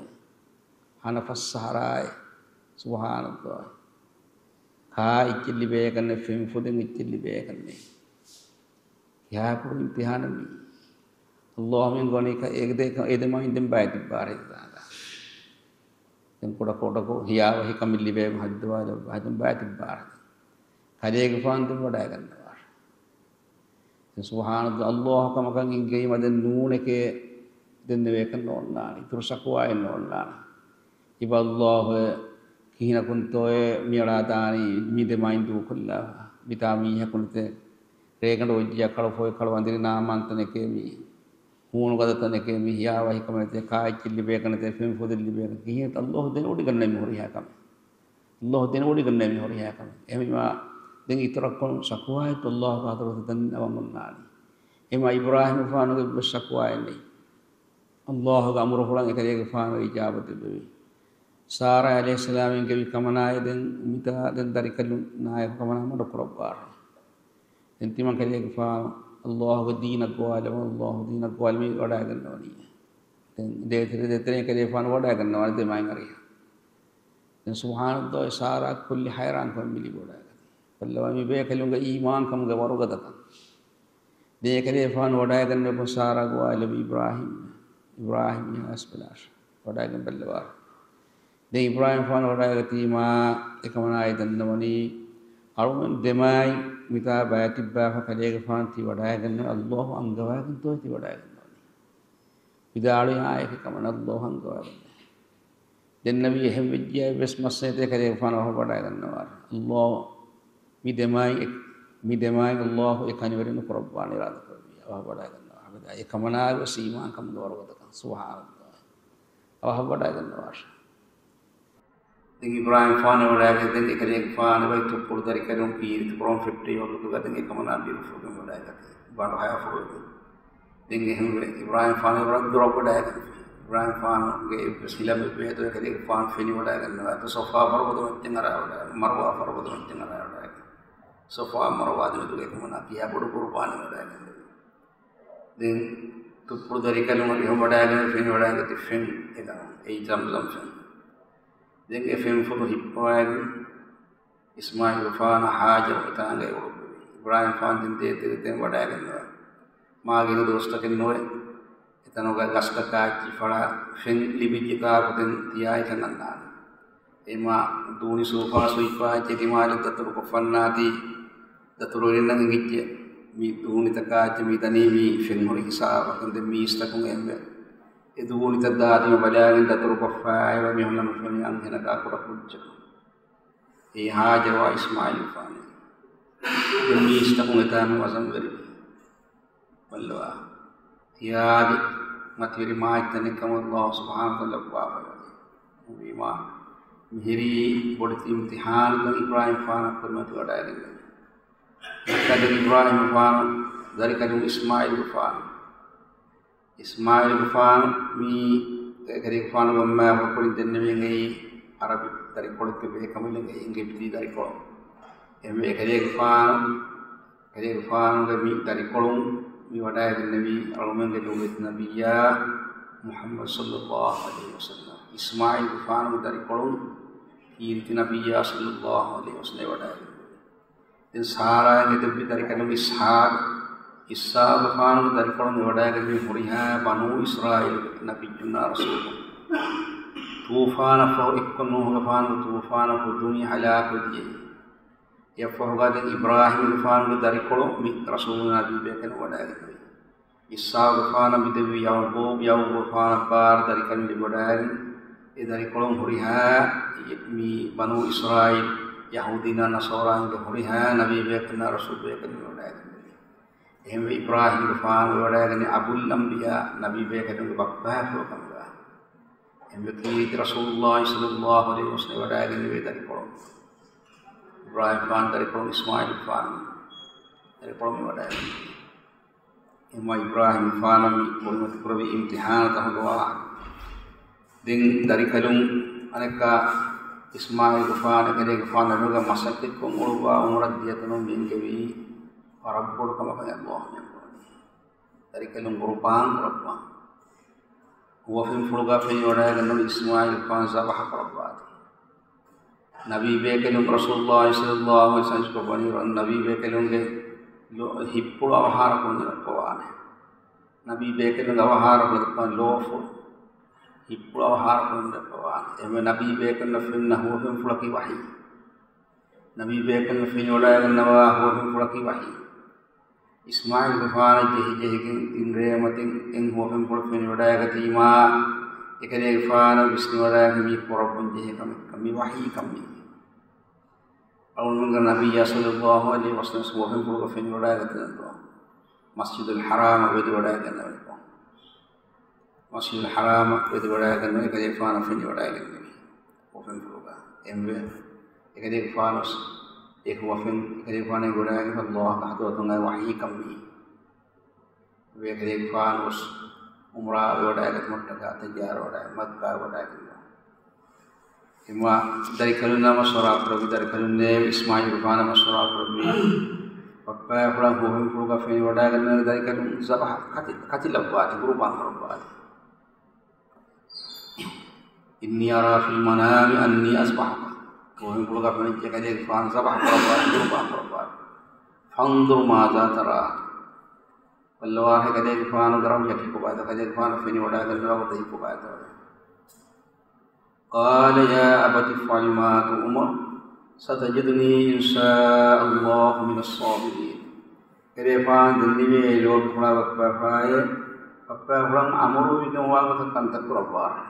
ޙަނަފައްސަހަރާއޭ. ސުބްޙާނަﷲ. ކާ އެއްޗެއް ލިބޭކަށް ނެތް، ފެންފޮދެއް އެއްޗެއް ލިބޭކަށް ނެތް. ކިހާ ކުޑަ އިމްތިޙާނެއް މީ. ﷲ މި ގޮނީ ކަ-، އޭގެ ދޭ-، އެ ދެމައިން ދެން ބައިތިއްބާރަ އެތާނގަ. ދެން ކުޑަކޮށް ކުޑަކޮށް ހިޔާވަހިކަމެއް ލިބޭ ހައްދަވާލައްވާ ދެން ބައިތިއްބާރަ. ކަލޭގެފާނު ދެން ވަޑައިގަންނަވާ. ދެން ސުބްޙާނަﷲ، ﷲ ކަމަކަށް އެނގޭމަ ދެން ނޫނެކޭ ދެން ނެވޭކަށް ނޯންނާނީ. އިތުރު ޝަކުވާއެއް ނޯންނާނެ. އިބަ ﷲ ކިހިނަކުންތޯއޭ މިއަޅާ ދާނީ މި ދެމައިން ދޫކޮށްލާ. މިތާ މީހަކު ނެތޭ. ރޭގަނޑު އޮއްޖިޔާ ކަޅު ފޮއި ކަޅު އަނދިރި ނާމާން ތަނެކޭ މީ. ހޫނުގަދަ ތަނެކޭ މީ. ހިޔާވަހިކަމެއް ނެތޭ. ކާ އެއްޗެއް ލިބޭކަން ނެތޭ. ފެންފޮދެއް ލިބޭކަން. ކިހިނެއް ﷲ ދެނެވޮޑިގަންނަވީ މި ހުރިހާ ކަމެއް. ﷲ ދެނެވޮޑިގަންނަވީ މި ހުރިހާ ކަމެއް. އެހެންވީމާ، ދެން އިތުރަށް ކޮން ޝަކުވާއެއްތޯ ﷲ ގެ ޙަޟްރަތަށް ދެން އަވަން އޮންނާނީ. އެހެންވީމާ، އިބްރާހީމްގެފާނުގެ އެއްވެސް ޝަކުވާއެއް ނެތް. ﷲ ގެ އަމުރުފުޅަށް އެކަލޭގެފާނު އިޖާބަ ދެއްވެވި. ސާރާ ޢަލައިހިއްސަލާމް އެންގެވި ކަމަނާއޭ ދެން މިތާ ދެން ދަރިކަލުންނާއެކު ކަމަނާ މަޑުކުރައްވާށޭ. ދެން ތިމަން ކަލޭގެފާނު ﷲ ގެ ދީނަށް ގޮވާލަމުން، ﷲ ގެ ދީނަށް ގޮވާލަމުން ވަޑައިގަންނަވަނީ. ދެން ދޭތެރެ ދޭތެރެ ކަލޭގެފާނު ވަޑައިގަންނަވާނެ ދެމައިން އަރިހަށް. ދެން ސުބްޙާނަﷲ، ސާރާ ކުއްލި ހައިރާންކަމެއް މި ލިބިވަޑައިގަތީ. ބައްލަވާ މި ބޭކަލުންގެ އީމާންކަމުގެ ވަރުގަދަކަން. ދެން އެކަލޭގެފާނު ވަޑައިގަންނަވަމުން ސާރާ ގޮވާލެއްވި އިބްރާހީމް. އިބްރާހީމް އަސްބަލާށް ވަޑައިގެން ބައްލަވާ. ދެން އިބްރާހީމްފާނު ވަޑައިގަތީމާ، އެކަމަނާއޭ ދަންނަވަނީ، އަޅުމެން ދެމާތް މިތާ ބައިތިއްބާފަ ކަލޭގެފާނު ތި ވަޑައިގަންނަވަނީ، ﷲ އަންގަވާގެންތޯ ތި ވަޑައިގަންނަވަނީ. ވިދާޅުވި އާއެކެއް ކަމަނާ ﷲ އަންގަވާގަންނަވަނީ. ދެންނެވި އެހެން ވެއްޖިއްޔާ އެއްވެސް މައްސަލައެއް ނެތޭ ކަލޭގެފާނު އަވަހަށް ވަޑައިގަންނަވާ. ﷲ މި ދެމާތް އެ-، މި ދެމާތް ﷲ އެކަނިވެރިން ކުރައްވާނެ އިރާދަކުރެއްވި. އަވަހަށް ވަޑައިގަންނަވާ. އެކަމަނާގެ ވެސް އީމާންކަމުގެ ވަރުގަދަކަން. ސުބްޙާނަﷲ. އަވަހަށް ވަޑައިގަންނަވާށޭ. ދެން އިބްރާހީމްފާނު ވަޑައިގަތީ ދެން އެކަލޭގެފާނު އެބައި ތުއްޕުޅު ދަރިކަލުން ކީރިތި ކުރަން ފެއްޓެވި ހޮއްލުކޮށް ދެން އެކަމަނާ ބިރުފުޅުގެން ވަޑައިގަތީ. ބަނޑު ހަޔާ ފުޅުވެގެން. ދެން އެހެންވެ އިބްރާހީމްފާނު އެބަ ދުރަށް ވަޑައިގަތީ. އިބްރާހީމްފާނުގެ އެއްވެސް ހިލަމެއް ވޭތޯ އެކަލޭގެފާނު ފެނިވަޑައިގަންނަވާ. އެތައް ޞަފާ ފަރުބަދަ މައްޗަށް އަރާވަޑައި، މަރުވާ ފަރުބަދަ މައްޗަށް އަރާވަޑައި. ޞަފާ މަރުވާ ދެމެދުގައި އެކަމަނާ ކިހާ ބޮޑު ޤުރުބާނެއް ވަޑައިގަންނަވީ. ދެން ތުއްޕުޅު ދަރިކަލުން އަރިހަށް ވަޑައިގެން ފެނިވަޑައިގަތީ ފެން އެ ގަނޑު. އެއީ ޒަމްޒަމް ފެން. ދެން އެ ފެންފުޅު ހިއްޕަވައިގެން އިސްމާޢީލްގެފާނާ ހާޖަރު އެތާނގައި އުޅުއްވެވި. އިބްރާހީމްފާނު ދެން ދޭތެރެ ދެން ވަޑައިގަންނަވާ. މާ ގިނަ ދުވަސްތަކެއް ނުވެ، އެތަނުގަ ގަސްތަކާ އެއްޗި ފަޅާ ފެން ލިބިއްޖެ ތާކު ދެން ތިޔާ އެކަން އަންނާނެ. އެމާ ދޫނި ސޯފާ ސުއިފާ އެއްޗެއް ދިމާލަށް ދަތުރުކޮށް ފަންނާތީ، ދަތުރުވެރިންނަށް އެނގިއްޖެ މި ދޫނިތަކާ އެއްޗެއް މި ދަނީ މީ ފެން ހުރި ހިސާބަކަށް. ދެން މީސްތަކުން އެންމެ އެ ދޫނިތައް ދާދިމަ ބަލާގެން ދަތުރުކޮށްފައިވެ މީހުންނަށް ނުފެނި އަންހެނަކާ ކުޑަ ކުއްޖަކު. އެއީ ހާޖަރުއާ އިސްމާޢީލްގެފާނޭ. ދެން މީސްތަކުން އެތާން ވަޒަންވެރިވި. ބައްލަވާ. ތިޔާގެ މަތިވެރި މާތް ތަނެއް ކަމަށް ﷲ ސުބްޙާނަހޫ ވަތަޢާލާ ލައްވާފައިވަނީ. އެހެންވީމާ، މިހިރީ ބޮޑެތި އިމްތިޙާނަކަށް އިބްރާހީމްގެފާނަށް ކުރިމަތިވެވަޑައިގެންނެވި. މައްކާގެ އިބްރާހީމްގެފާނު، ދަރިކަލުން އިސްމާޢީލްގެފާނު. އިސްމާޢީލްގެފާނު މީ އެކަލޭގެފާނު މަންމައާ ހުރިކުރިން ދެންނެވިން އެއީ އަރަބި ދަރިކޮޅެއްގެ ބޭކަނބަލެއް އެ އިނގިލިތި ދަރިކޮޅު. އެހެންވެ އެކަލޭގެފާނު، އެކަލޭގެފާނުގެ މި ދަރިކޮޅުން މި ވަޑައިގެންނެވީ އަޅުމެންގެ ލޯބިވެތި ނަބިއްޔާ މުޙައްމަދު ޞައްލައްލާހު ޢަލައިހި ވަސައްލަމް. އިސްމާޢީލްގެފާނުގެ ދަރިކޮޅުން ކީރިތި ނަބިއްޔާ ޞައްލައްލާހު ޢަލައިހި ވަސައްލަމް ވަޑައިގެންނެވީ. ދެން ސާރާއަށް އެދެއްވި ދަރިކަލުން އިސްޙާޤު، އިސްޙާޤުގެފާނުގެ ދަރިކޮޅުން އެވަޑައިގެންނެވީ ހުރިހާ ބަނޫ އިސްރާއީލުގެ ނަބިއްޔުންނާ ރަސޫލުން. ޠޫފާނަށްފަހު އެއްކޮށް ނޫޙުގެފާނުގެ ޠޫފާނަށްފަހު ދުނިޔެ ހަލާކުވެދިޔައީ. އެއަށްފަހުގަ ދެން އިބްރާހީމްގެފާނުގެ ދަރިކޮޅު މި ރަސޫލުން ނަބީ ބޭކަލުން ވަޑައިގެންނެވީ. އިސްޙާޤުގެފާނަށް މިދެއްވި ޔަޢުޤޫބު، ޔަޢުޤޫބުގެފާނަށް ބާރަ ދަރިކަލުން ލިބިވަޑައިގެން، އެ ދަރިކޮޅުން ހުރިހާ މި ބަނޫ އިސްރާއީލް، ޔަހޫދީންނާ ނަޞާރާއިންގެ ހުރިހާ ނަބީ ބޭކަލުންނާ ރަސޫލު ބޭކަލުން ލިބިވަޑައިގެންނެވީ. އެހެންވެ، އިބްރާހީމްގެފާނު ވެވަޑައިގެންނެވީ އަބުލް އަންބިޔާ، ނަބީ ބޭކަލުންގެ ބައްޕަ ފުޅު ކަމުގަ. އެހެންވެ، ކީރިތި ރަސޫލުއްލާހި ޞައްލައްލާހު ޢަލައިހި ވަސައްލަމް ވަޑައިގެންނެވީ ދަރިކޮޅުން. އިބްރާހީމްގެފާނު ދަރިކޮޅުން، އިސްމާޢީލްގެފާނު ދަރިކޮޅުން މި ވަޑައިގެންނެވީ. އެހެންވެ، އިބްރާހީމްގެފާނަށް މި ކުރިމަތި ކުރެއްވި އިމްތިޙާނުތައް ހުންނަވާ. ދެން ދަރިކަލުން އަނެއްކާ އިސްމާޢީލްގެފާނު، އެކަލޭގެފާނު އެންމެގަ މަސައްކަތްކޮށް އުޅުއްވާ އުމުރަށް ދިޔަތަނުން މި އެންގެވީ ވަރަށް ބޮޑު ކަމަކަށް އައްލާހު މި އަންގަވަނީ. ދަރިކަލުން ޤުރުބާން ކުރައްވާ. ހުވަފެންފުޅުގަ ފެނިވަޑައިގަންނަވަނީ އިސްމާޢީލްގެފާނު ޒަބަޙަ ކުރައްވާތީ. ނަބީ ބޭކަލުން ރަސޫލުއްލާހި ޞައްލައްލާހު ޢަލައިހި ވަސައްލަމް ވަނީ ނަބީ ބޭކަލުންގެ ލޯ-، ހިއްޕުޅު އަވަހާރަކުރަން ދައްކަވާނެ. ނަބީ ބޭކަލުންގެ އަވަހާރަކުރަން ދައްކަވާނެ ލޯފުޅު. ހިއްޕުޅު އަވަހާރަކުރަން ދައްކަވާނެ. އެހެންވެ، ނަބީ ބޭކަލުންނަށް ފެންނަ ހުވަފެންފުޅަކީ ވަޙީ. ނަބީ ބޭކަލުން ފެނިވަޑައިގަންނަވާ ހުވަފެންފުޅަކީ ވަޙީ. އިސްމާޢީލްގެފާނަށް ޖެހި ޖެހިގެން ތިން ރޭ މަތިން އެން ހުވަފެންފުޅު ފެނިވަޑައިގަތީމާ، އެކަލޭގެފާނަށް ވިސްނިވަޑައިގެން މީ ކުރައްވަން ޖެހޭ ކަމެއް، މީ ވަޙީ ކަމެއް. އަޅުގަނޑުގެ ނަބިއްޔާ ޞައްލައްލާހު ޢަލައިހި ވަސައްލަމް ހުވަފެންފުޅުގަ ފެނިވަޑައިގަތީ ނަންތޯ؟ މަސްޖިދުލް ޙަރާމަށް ވެދިވަޑައިގަންނަވަންތޯ؟ މަސްޖިދުލް ޙަރާމަށް ވެދިވަޑައިގަންނަވަން އެކަލޭގެފާނަށް ފެނިވަޑައިގެންނެވި ހުވަފެންފުޅުގަ. އެންވެ، އެކަލޭގެފާނު ވެސް އެ ހުވަފެން އެކަލޭގެފާނަށް އެނގިވަޑައިގެން އައްލާހުގެ ޙަޟްރަތުން އައި ވަޙީ ކަމީ. އެންވެ، އެކަލޭގެފާނު ވެސް ޢުމްރާ ވެވަޑައިގަތުމަށްޓަކާ ތައްޔާރުވެވަޑައި މައްކާ ވަޑައިގެންނެވި. އެމާ ދަރިކަލުންނާ މަޝްވަރާ ކުރެއްވި، ދަރިކަލުންނޭ އިސްމާޢީލްގެފާނާ މަޝްވަރާ ކުރެއްވި، ބައްޕައާ ފުޅާ ހުވަފެންފުޅުގަ ފެނިވަޑައިގަންނަވަނީ ދަރިކަލުން ޒަބަޙަ ކަތި-، ކަތިލައްވާތި، ޤުރުބާން ކުރައްވާތި. إني أرى في المنام أني أذبحك. ހުވަފެންފުޅުގަ ފެނިއްޖެ ކަލޭގެފާނު ޒަބަޙަ ކުރައްވާތި، ޤުރުބާން ކުރައްވާތި. فانظر ماذا ترى. ބައްލަވާހެ ކަލޭގެފާނުގެ ރައުޔަކީ ކޮބާތޯ، ކަލޭގެފާނު ފެނިވަޑައިގަންނަވާ ގޮތަކީ ކޮބާތޯ. قال يا أبت افعل ما تؤمر ستجدني إن شاء الله من الصابرين. ކަލޭގެފާނު ދެންނެވި އޭ ލޯބިފުޅާ ބައްޕަފުޅާއޭ، ބައްޕަފުޅަށް އަމުރުވެވިގެންވާ ގޮތަށް ކަންތައް ކުރައްވާށޭ.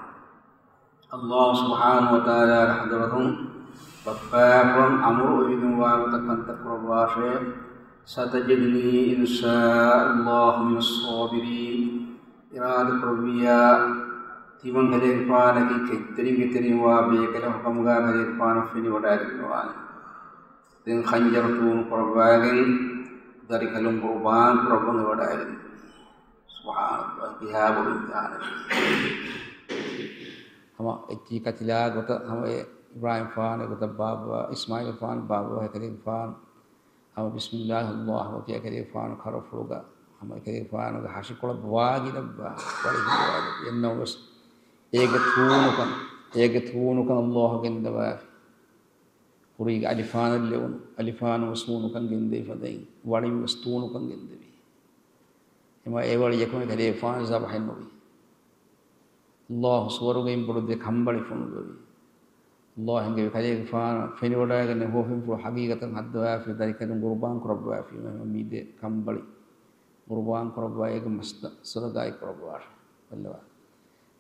އައްލާހު ސުބްޙާނަހު ވަތަޢާލާގެ ޙަޟްރަތުން ބައްޕަފުޅަށް އަމުރުވެވިގެންވާ ގޮތަށް ކަންތައް ކުރައްވާށޭ. ستجدني إن شاء الله من الصابرين. އިރާދަކުރެއްވިއްޔާ، ތިމަން ކަލޭގެފާނަކީ ކެތްތެރިންގެ ތެރެއިން ވާ ބޭކަލެއް ކަމުގަ ކަލޭގެފާނު ފެނިވަޑައިގަންނަވާނެ. ދެން ޚަންޖަރު ތޫނު ކުރައްވައިގެން ދަރިކަލުން ޤުރުބާން ކުރައްވަން އެވަޑައިގެން. ސުބްޙާނައްލާހް، ކިހާ ބޮޑު އިމްތިޙާނެއް. ހަމަ އެއްޗިހި ކަތިލާ ގޮތަށް ހަމަ އެ އިބްރާހީމްފާނު ގޮތަށް ބާއްވާ، އިސްމާޢީލްފާނު ބާއްވާ އެކަލޭގެފާނު ހަމަ ބިސްމިއްލާހި އައްލާހު އަކްބަރު ކިޔާ އެކަލޭގެފާނު ކަރަފުޅުގަ ހަމަ އެކަލޭގެފާނުގެ ހަށިކޮޅަށް ވާގިލައްވާ ވަޅި ހިނގަވާލި. އެއްނަމަވެސް އޭގެ ތޫނުކަން، އޭގެ ތޫނުކަން އައްލާހު ގެންދަވާފި. ކުރީގެ އަލިފާނަށް ލެވުނު، އަލިފާނު ވެސް ތޫނުކަން ގެންދެވި ފަދައިން، ވަޅިން ވެސް ތޫނުކަން ގެންދެވި. އެމަ އެ ވަޅި އެކުނި ކަލޭގެފާނު ޒަބަޙެއް ނުވި. އައްލާހު ސުވަރުގެއިން ބޮޑު ދެ ކަނބަޅި ފޮނުއްވެވި. އައްލާހު އެންގެވި ކަލޭގެފާނަށް ފެނިވަޑައިގެން ހުވަފެންފުޅު ހަގީގަތަށް ހައްދަވާފި، ދަރިކަލުން ޤުރުބާން ކުރައްވާފި، މި ދެ ކަނބަޅި ޤުރުބާން ކުރައްވާ އޭގެ މަސްތައް ޞަދަޤާތް ކުރައްވާށޭ. ބައްލަވާ.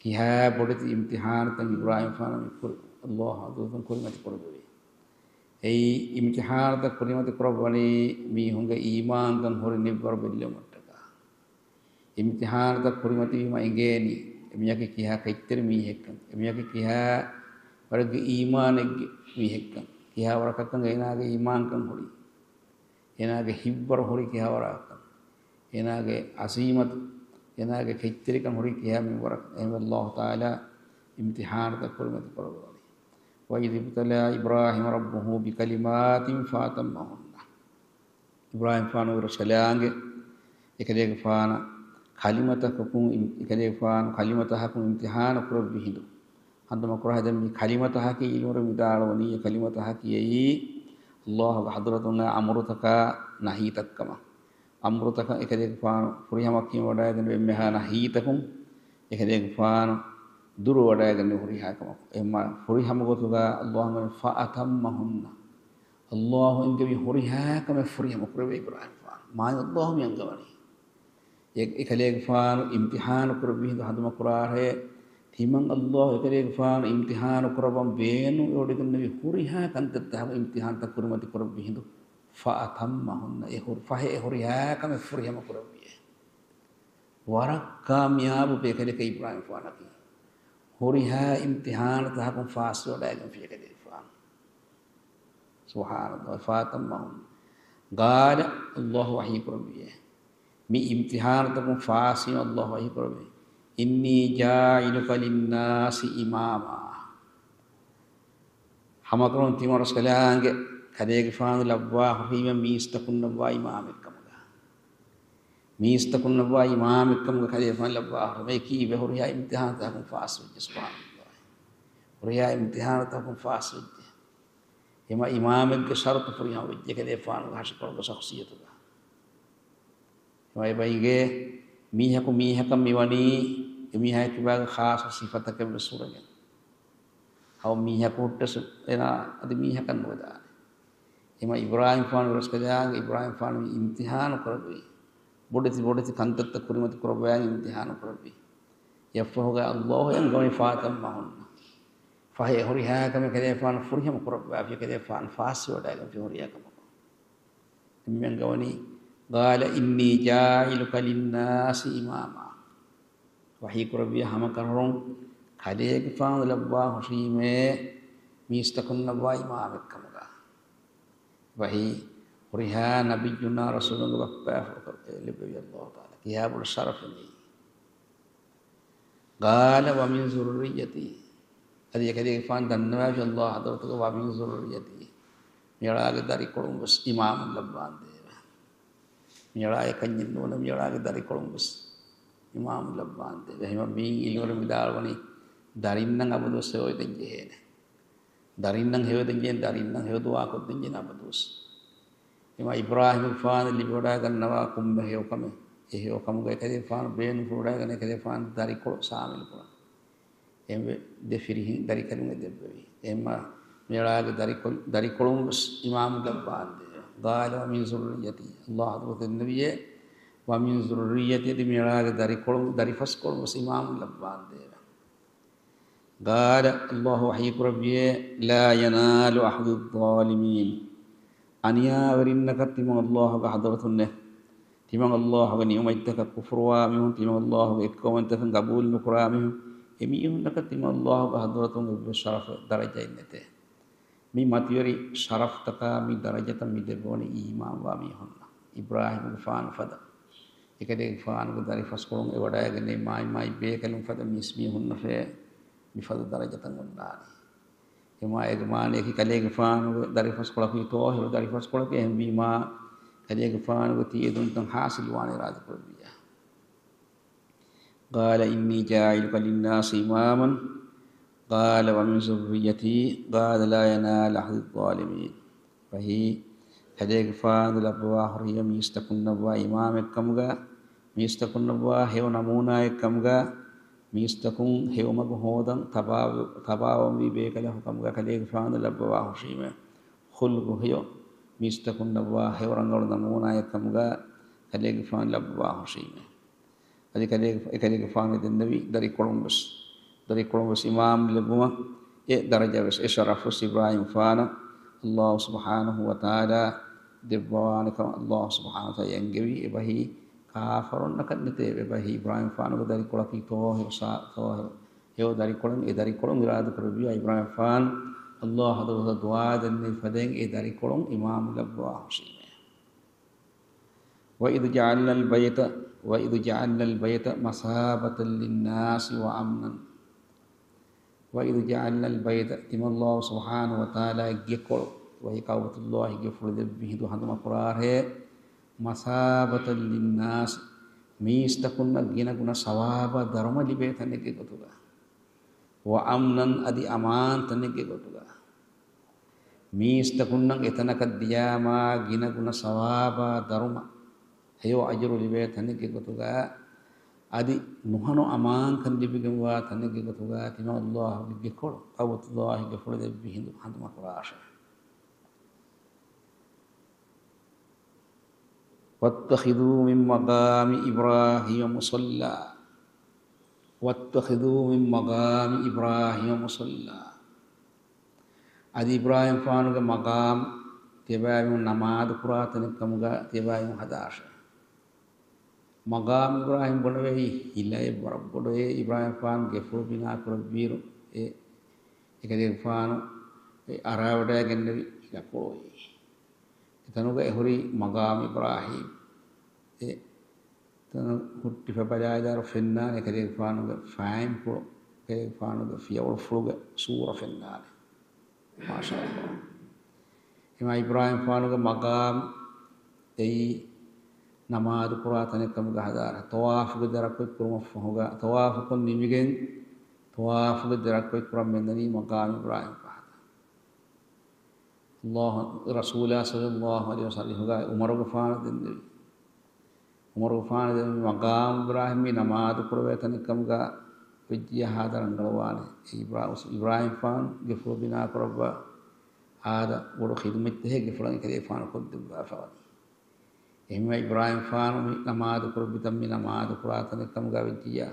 ކިހާ ބޮޑެތި އިމްތިޙާނުތައް އިބްރާހީމްފާނަށް މި ކުރި-، އައްލާހު ޙަޟްރަތުން ކުރިމަތި ކުރެއްވެވި. އެއީ އިމްތިޙާނުތައް ކުރިމަތި ކުރައްވަނީ މީހުންގެ އީމާންކަން ހުރި ނިއްވަރު ބެއްލެވުމަށްޓަކާ. އިމްތިޙާނުތައް ކުރިމަތިވީމަ އެނގޭނީ، އެމީހަކީ ކިހާ ކެތްތެރި މީހެއްކަން، އެމީހަކީ ކިހާ ވަރެއްގެ އީމާނެއްގެ މީހެއްކަން، ކިހާ ވަރަކަށްކަން އޭނާގެ އީމާންކަން ހުރީ. އޭނާގެ ހިތްވަރު ހުރީ ކިހާ ވަރަކަށް، އޭނާގެ ޢަޒީމަތު، އޭނާގެ ކެތްތެރިކަން ހުރީ ކިހާ މިންވަރަކަށް، އެހެންވެ އައްލާހު ތަޢާލާ އިމްތިޙާނުތައް ކުރިމަތި ކުރައްވަނީ. وإذ ابتلى إبراهيم ربه بكلمات فأتمهن. އިބްރާހީމްފާނު ރަސްކަލާނގެ އެކަލޭގެފާނަށް ކަލިމަތަކަކުން އިމް-، އެކަލޭގެފާނު ކަލިމަތަކަކުން އިމްތިހާނު ކުރެއްވި ހިނދު. ހަނދުމަކުރާ ދެން މި ކަލިމަތަކަކީ އިލްމުވެރިން ވިދާޅުވަނީ، އެ ކަލިމަތަކަކީ އެއީ، ﷲ ގެ ޙަޟްރަތުން އަމުރުތަކާ ނަހީތައްކަމަށް. އަމުރުތަކަށް އެކަލޭގެފާނު ފުރިހަމަ ކިޔަވަޑައިގެން އެންމެހާ ނަހީތަކުން އެކަލޭގެފާނު ދުރުވަޑައިގެން ހުރިހާ ކަމަކު. އެހެންމާ ފުރިހަމަ ގޮތުގަ ﷲ އަންގަވަނީ ފައަތައްމަހުންނަ. ﷲ އެންގެވި ހުރިހާ ކަމެއް ފުރިހަމަ ކުރެވޭ އިބްރާހީމްފާނު. މާތް ﷲ މި އަންގަވަނީ. އެ-، އެކަލޭގެފާނު އިމްތިހާނު ކުރެއްވި ހިނދު ހަނދުމަކުރާށޭ، ތިމަން ﷲ އެކަލޭގެފާނު އިމްތިހާނު ކުރައްވަން ބޭނުން އެވޮޑިގެންނެވި ހުރިހާ ކަންތައްތަކަކު އިމްތިހާނުތައް ކުރިމަތި ކުރެއްވި ހިނދު ފައަތައްމަހުންނަ، އެ ހުރި-، ފަހެ އެ ހުރިހާ ކަމެއް ފުރިހަމަ ކުރެއްވިއޭ. ވަރަށް ކާމިޔާބު ބޭކަލެކޭ އިބްރާހީމްފާނަކީ. ހުރިހާ އިމްތިހާނުތަކަކުން ފާސްވެވަޑައިގެންފި އެކަލޭގެފާނު. ސުބްޙާނަﷲ، ފައަތައްމަހުން. ޤާލަ، ﷲ ވަޙީ ކުރެއްވިއޭ. މި އިމްތިޙާނުތަކުން ފާސްވީމަ ﷲ ވަޙީ ކުރެއްވި، إني جاعلك للناس إماما. ހަމަކަށަވަރުން ތިމަން ރަސްކަލާނގެ ކަލޭގެފާނު ލައްވާ ހުރީމަ މީސްތަކުންނަށްވާ އިމާމެއްކަމުގަ. މީސްތަކުންނަށްވާ އިމާމެއްކަމުގަ ކަލޭގެފާނު ލައްވާ ހުރީމަ އެކީ ވެ ހުރިހާ އިމްތިޙާނުތަކުން ފާސްވެއްޖެ. ސުބްޙާނަﷲ. ހުރިހާ އިމްތިޙާނުތަކުން ފާސްވެއްޖެ. އެމަ އިމާމެއްގެ ޝަރުޠު ފުރިހަމަ ވެއްޖެ ކަލޭގެފާނުގެ ހަށިކޮޅުގެ ޝަޚްޞިއްޔަތުގަ. އެމަ އެބައިގެ މީހަކު މީހަކަށް މިވަނީ އެމީހާގެ ކިބާގެ ޚާއްޞަ ސިފަތަކެއްވެސް ހުރެގެން. ހަމަ މީހަކު ހުއްޓަސް އޭނާ އަދި މީހަކަށް ނުވެދާނެ. އެމަ އިބްރާހީމްފާނު ރަސްކަލާނގެ އިބްރާހީމްފާނު މި އިމްތިޙާނު ކުރެއްވީ. ބޮޑެތި ބޮޑެތި ކަންތައްތައް ކުރިމަތި ކުރައްވައި އިމްތިޙާނު ކުރެއްވީ. އެއަށްފަހުގަ ﷲ އަންގަވަނީ ފާތަން މަހުންނަށް. ފަހެ ހުރިހާ ކަމެއް ކަލޭގެފާނު ފުރިހަމަ ކުރައްވާފި، ކަލޭގެފާނު ފާސްވެވަޑައިގެންފި ހުރިހާ ކަމަކު. މި އަންގަވަނީ، قال إني جاعلك للناس إماما. ވަޙީ ކުރެއްވިޔާ ހަމަކަށަވަރުން ކަލޭގެފާނު ލައްވާ ހުށީމޭ މީސްތަކުންނަށްވާ އިމާމެއްކަމުގަ. ވަޙީ ހުރިހާ ނަބިއްޔުންނާ ރަސޫލުންގެ ބައްޕައަށް ލިބެވި ﷲ ތަޢާލާ ކިހާ ބޮޑު ޝަރަފެއް މީ. قال ومن ذريتي. އަދި އެކަލޭގެފާނު ދަންނަވާފި ﷲ ޙަޟްރަތުގަ ومن ذريتي. މިއަޅާގެ ދަރިކޮޅުން ވެސް އިމާމުން ލައްވާނދޭވެ. މިއަޅާ އެކަންޏެއް ނޫން، މިއަޅާގެ ދަރިކޮޅުން ވެސް އިމާމުން ލައްވާނދޭވެ. އެހެންވީމަ މިއިން އިލްމުވެރިން ވިދާޅުވަނީ ދަރިންނަށް އަބަދުވެސް ހެޔޮއެދެން ޖެހޭނެ. ދަރިންނަށް ހެޔޮއެދެން ޖެހޭނެ، ދަރިންނަށް ހެޔޮދުޢާ ކޮށްދެން ޖެހޭނެ އަބަދުވެސް. އެމަ އިބްރާހީމްފާނު ލިބިވަޑައިގަންނަވާ ކޮންމެ ހެޔޮކަމެއް، އެ ހެޔޮކަމުގަ އެކަލޭގެފާނު ބޭނުންފުޅުވަޑައިގަނެ އެކަލޭގެފާނު ދަރިކޮޅު ޝާމިލުކުރަން. އެންމެ ދެ ފިރިހެން ދަރިކަލުން އެ ދެއްވެވި. އެހެންމަ މިއަޅާގެ ދަރިކޮޅު-، ދަރިކޮޅުން ވެސް އިމާމު ލައްވާނދޭ. قال ومن ذريتي. ﷲ ޙަޟްރަތު ދެންނެވިއޭ، ومن ذريتي، އަދި މިއަޅާގެ ދަރިކޮޅުން، ދަރިފަސްކޮޅުން ވެސް އިމާމު ލައްވާނދޭވެ. قال، ﷲ ވަޙީ ކުރެއްވިއޭ، لا ينال عهد الظالمين. އަނިޔާވެރިންނަކަށް ތިމަން ﷲ ގެ ޙަޟްރަތުންނެއް، ތިމަން ﷲ ގެ ނިޢުމަތްތަކަށް ކުފުރުވާ މީހުން، ތިމަން ﷲ ގެ އެއްކައުވަންތަކަން ގަބޫލު ނުކުރާ މީހުން، އެމީހުންނަކަށް ތިމަން ﷲ ގެ ޙަޟްރަތުން އެއްވެސް ޝަރަފެއް ދަރަޖައެއް ނެތޭ. މި މަތިވެރި ޝަރަފްތަކާ މި ދަރަޖަތައް މި ދެއްވަނީ އީމާންވާ މީހުންނަށް. އިބްރާހީމްގެފާނު ފަދަ އެކަލޭގެފާނުގެ ދަރިފަސްކޮޅުން އެ ވަޑައިގެންނެވި މާތް މާތް ބޭކަލުން ފަދަ މީސްމީހުންނަށޭ މިފަދަ ދަރަޖަތައް އޮންނާނީ. އެމާ އޭގެ މާނަޔަކީ ކަލޭގެފާނުގެ ދަރިފަސްކޮޅަކީ ޠާހިރު ދަރިފަސްކޮޅެކޭ. އެހެންވީމާ ކަލޭގެފާނުގެ ތި އެދުންތައް ޙާޞިލުވާނެ އިރާދަކުރެއްވިއްޔާ. قال إني جاعلك للناس إماما قال ومن ذريتي قال لا ينال عهد الظالمين. ވަޙީ، ކަލޭގެފާނު ލައްވަވާ ހުރީ މީސްތަކުންނަށްވާ އިމާމެއްކަމުގަ، މީސްތަކުންނަށްވާ ހެޔޮ ނަމޫނާއެއްކަމުގަ، މީސްތަކުން ހެޔޮމަގު ހޯދަން ތަބާވެ-، ތަބާވަންވީ ބޭކަލަކު ކަމުގަ ކަލޭގެފާނު ލައްވަވާ ހުށީމެ. ޚުލްޤު ހެޔޮ، މީސްތަކުންނަށްވާ ހެޔޮ ރަނގަޅު ނަމޫނާއެއްކަމުގަ ކަލޭގެފާނު ލައްވަވާ ހުށީމެ. އަދި ކަލޭގެ-، އެކަލޭގެފާނު ދެންނެވި ދަރިކޮޅުން ވެސް، ދަރިކޮޅުން ވެސް އިމާމް ލެއްވުމަށް އެ ދަރަޖަ ވެސް، އެ ޝަރަފް ވެސް އިބްރާހީމްފާނަށް ﷲ ސުބްޙާނަހޫ ވަތަޢާލާ ދެއްވަވާނެ ކަމަށް ﷲ ސުބްޙާނަހޫ ވަތަޢާލާ އެންގެވި. އެބަހީ ކާފަރުންނަކަށް ނެތޭ. އެބަހީ އިބްރާހީމްފާނުގެ ދަރިކޮޅަކީ ޠާހިރު ސާ-، ޠާހިރު ހެޔޮ ދަރިކޮޅެއް. އެ ދަރިކޮޅުން އިރާދަކުރެއްވިޔާ އިބްރާހީމްފާނު ﷲ ޙަޟްރަތަށް ދުޢާ ދެންނެވި ފަދައިން އެ ދަރިކޮޅުން އިމާމް ލައްވަވާ ހުށީމޭ. وإذ جعلنا البيت، وإذ جعلنا البيت مثابة للناس وأمنا. وإذ جعلنا البيت، ތިމަން ﷲ ސުބްޙާނަހޫ ވަތަޢާލާ ގެކޮޅު، ވަހީ ކަޢުބަތުﷲ ގެފުޅު ދެއްވި ހިނދު ހަނދުމަކުރާށޭ، مثابة للناس، މީސްތަކުންނަށް ގިނަ ގުނަ ސަވާބާ ދަރުމަ ލިބޭ ތަނެއްގެ ގޮތުގަ، ވައަމްނަން، އަދި އަމާން ތަނެއްގެ ގޮތުގަ، މީސްތަކުންނަށް އެތަނަކަށް ދިޔާމާ ގިނަ ގުނަ ސަވާބާ ދަރުމަ ހެޔޮ އަޖުރު ލިބޭ ތަނެއްގެ ގޮތުގަ، އަދި ނުހަނު އަމާންކަން ލިބިގެންވާ ތަނެއްގެ ގޮތުގަ ތިމަން ﷲ ގެ ގެކޮޅު، ކަޢުބަތުﷲ ގެފުޅު ދެއްވި ހިނދު ހަނދުމަކުރާށޭ. واتخذوا من مقام إبراهيم مصلى. واتخذوا من مقام إبراهيم مصلى. އަދި އިބްރާހީމްފާނުގެ މަޤާމް ތިޔަބައިމީހުން ނަމާދު ކުރާ ތަނެއް ކަމުގަ ތިޔަބައިމީހުން ހަދާށޭ. މަޤާމް އިބްރާހީމް ބުނެވޭ ހިލައެއް ވަރަށް ބޮޑު އެއް އިބްރާހީމްފާނު ގެފުޅު ބިނާ ކުރެއްވިއިރު އެ އެކަލޭގެފާނު އެ އަރާވަޑައިގެންނެވި ހިލަކޮޅު އެއީ. އެތަނުގަ އެހުރީ މަޤާމް އިބްރާހީމް. އެ ތަނަށް ހުއްޓިފަ ބަލާލާއިރު ފެންނާނެ ކަލޭގެފާނުގެ ފައިންޕުޅު، ކަލޭގެފާނުގެ ފިޔަވަޅުފުޅުގެ ސޫރަ ފެންނާނެ. މާޝާﷲ. އެމާ އިބްރާހީމްފާނުގެ މަޤާމް އެއީ ނަމާދު ކުރާ ތަނެއް ކަމުގަ ހަދާށޭ. ޠަވާފުގެ ދަރަކޮތް ކުރުމަށްފަހުގަ، ޠަވާފުކޮށް ނިމިގެން ޠަވާފުގެ ދަރަކޮތް ކުރަން މެންދަނީ މަޤާމް އިބްރާހީމް ފަހަތަށް. ﷲ، ރަސޫލާ ޞައްލަﷲު ޢަލައިހި ވަސައްލަމަ އެހުގައި ޢުމަރުގެފާނަށް ދެންނެވި. ޢުމަރުގެފާނަށް ދެންނެވި މަޤާމް އިބްރާހީމް މި ނަމާދު ކުރެވޭ ތަނެއް ކަމުގަ ވެއްޖިއްޔާ ހާދަ ރަނގަޅުވާނެ. އެ އިބްރާ-، އިބްރާހީމްފާނު ގެފުޅު ބިނާ ކުރައްވާ ހާދަ ބޮޑު ޚިދުމަތްތަކެއް ގެފުޅަށް އެކަލޭގެފާނު ކޮށްދެއްވާފަ ވަނީ. އެހެންވެ އިބްރާހީމްފާނު މި ނަމާދު ކުރެއްވި ތަން މި ނަމާދު ކުރާ ތަނެއް ކަމުގަ ވެއްޖިއްޔާ،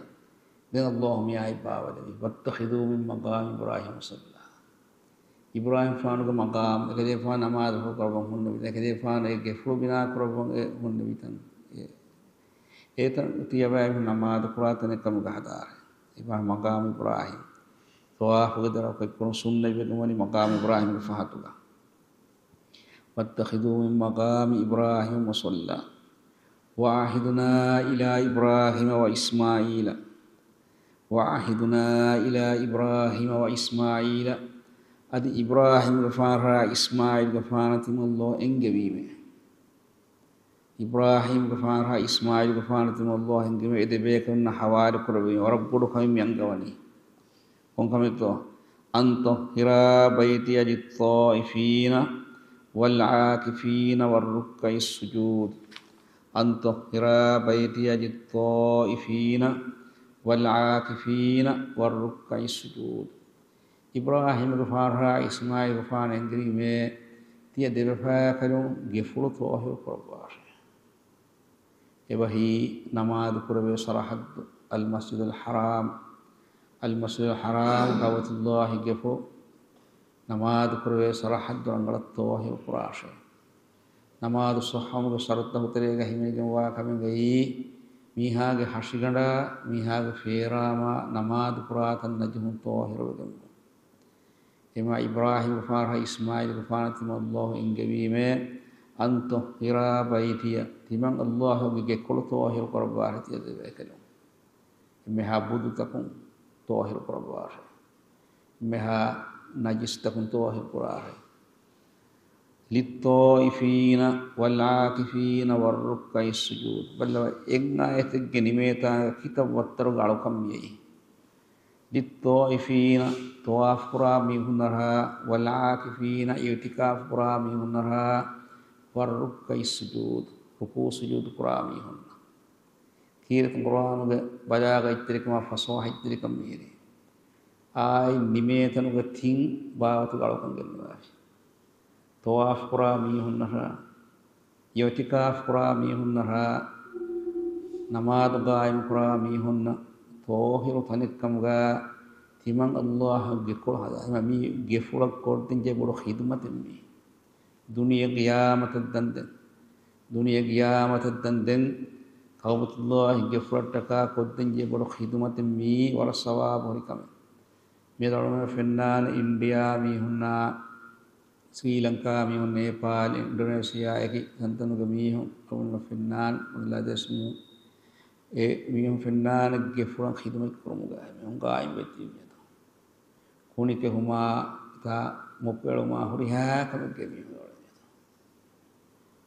ދެން ﷲ މިއާއި ބާވަލެވި. واتخذوا من مقام إبراهيم مصلى. އިބްރާހީމްފާނުގެ މަޤާމް، އެކަލޭގެފާނު ނަމާދު ކުރައްވަން ހުންނެވި ތަން، އެކަލޭގެފާނު އެ ގެފުޅު ބިނާ ކުރައްވަން އެ ހުންނެވި ތަން، އެ، އެ ތަން ތިޔަބައިމީހުން ނަމާދު ކުރާ ތަނެއް ކަމުގަ ހަދާށޭ. އިބްރާ-، މަޤާމް އިބްރާހީމް. ޠަވާފުގެ ދަރަކޮތް ކުރުން ސުންނަތްވެގެން ވަނީ މަޤާމް އިބްރާހީމްގެ ފަހަތުގަ. واتخذوا من مقام إبراهيم مصلى. وعهدنا إلى إبراهيم وإسماعيل. وعهدنا إلى إبراهيم وإسماعيل. އަދި އިބްރާހީމްގެފާނަށާ އިސްމާޢީލްގެފާނަށް ތިމަން ﷲ އެންގެވީމޭ. އިބްރާހީމްގެފާނަށާ އިސްމާޢީލްގެފާނަށް ތިމަން ﷲ އެންގެވީމޭ އެ ދެބޭކަލުންނަށް ހަވާލު ކުރެވީމޭ. ވަރަށް ބޮޑު ކަމެއް މި އަންގަވަނީ. ކޮންކަމެއްތޯ؟ أن طهر بيتي للطائفين والعاكفين والركع السجود. أن طهر بيتي للطائفين والعاكفين والركع السجود. އިބްރާހީމްގެފާނަށާ އިސްމާޢީލްގެފާނަށް އެންގެވީމޭ ތިޔަ ދެބަފާކަލުން ގެފުޅު ޠާހިރު ކުރައްވާށޭ. އެބަހީ ނަމާދު ކުރެވޭ ސަރަޙައްދު، އަލްމަސްޖިދުލް ޙަރާމް، އަލްމަސްޖިދުލް ޙަރާމް، ކަޢުބަތުﷲ ގެފުޅު، ނަމާދު ކުރެވޭ ސަރަޙައްދު ރަނގަޅަށް ޠާހިރު ކުރާށޭ. ނަމާދު ޞައްޙަވުމުގެ ޝަރުޠުތަކުގެ ތެރޭގަ ހިމެނިގެންވާ ކަމެއްގައި، މީހާގެ ހަށިގަނޑާ، މީހާގެ ފޭރާމާ، ނަމާދު ކުރާ ތަން ނަޖުހުން ޠާހިރުވެގެންވުން. އެމާ އިބްރާހީމްގެފާނަށާ އިސްމާޢީލްގެފާނަށް ތިމަން ﷲ އެންގެވީމޭ، أن طهر بيتي، ތިމަން ﷲ ގެ ގެކޮޅު ޠާހިރު ކުރައްވާށޭ ތިޔަ ދެބޭކަލުން. އެންމެހާ ބުދުތަކުން ޠާހިރު ކުރައްވާށޭ. އެންމެހާ ނަޖިސްތަކުން ޠާހިރު ކުރާށޭ. للطائفين والعاكفين والركع السجود. ބައްލަވާ، އެއް އާޔަތެއްގެ ނިމޭތާ ކިތައް ވައްތަރުގެ އަޅުކަން މިއައީ. للطائفين، ޠަވާފު ކުރާ މީހުންނަށާ، والعاكفين، އިޢުތިކާފު ކުރާ މީހުންނަށާ، والركع السجود، ރުކޫޢު ސުޖޫދު ކުރާ މީހުންނަށް. ކީރިތި ޤުރްއާނުގެ ބަލާޣަތްތެރިކަމާ ފަޞާޙަތްތެރިކަން މިހިރީ. އާޔަތް ނިމޭތަނުގެ ތިން ބާވަތުގެ އަޅުކަން ގެންނަވާފި. ޠަވާފު ކުރާ މީހުންނަށާ، އިޢުތިކާފު ކުރާ މީހުންނަށާ، ނަމާދު ޤާއިމް ކުރާ މީހުންނަށް ޠާހިރު ތަނެއްކަމުގަ ތިމަން ﷲ ގެކޮޅު ހަދާ. އެމަ މީ ގެފުޅަށް ކޮށްދިންޖެ ބޮޑު ޚިދުމަތެއް މީ. ދުނިޔެ ޤިޔާމަތަށް ދަންދެން، ދުނިޔެ ޤިޔާމަތަށް ދަންދެން، ކަޢުބަތުﷲ ގެފުޅަށްޓަކާ ކޮށްދިންޖެ ބޮޑު ޚިދުމަތެއް މީ، ވަރަށް ސަވާބު ހުރި ކަމެއް. މިއަދު އަޅުގަނޑު ފެންނާނެ އިންޑިޔާ މީހުންނާ، ސްރީލަންކާ މީހުން، ނޭޕާލް، އިންޑޮނޭޝިޔާ އެކި ތަންތަނުގެ މީހުން، އަޅުގަނޑު ފެންނާނެ ބަންގްލަދޭޝް މީހުން. އެ މީހުން ފެންނާނެ ގެފުޅަށް ޚިދުމަތް ކުރުމުގަ މީހުން ޤާއިމް ވެއްޖެ މިއަދު. ކުނިކެހުމާ، ތާ މޮކުއެޅުމާ ހުރިހާ ކަމެއްގައި މީހުން އެޅެން އެދުން.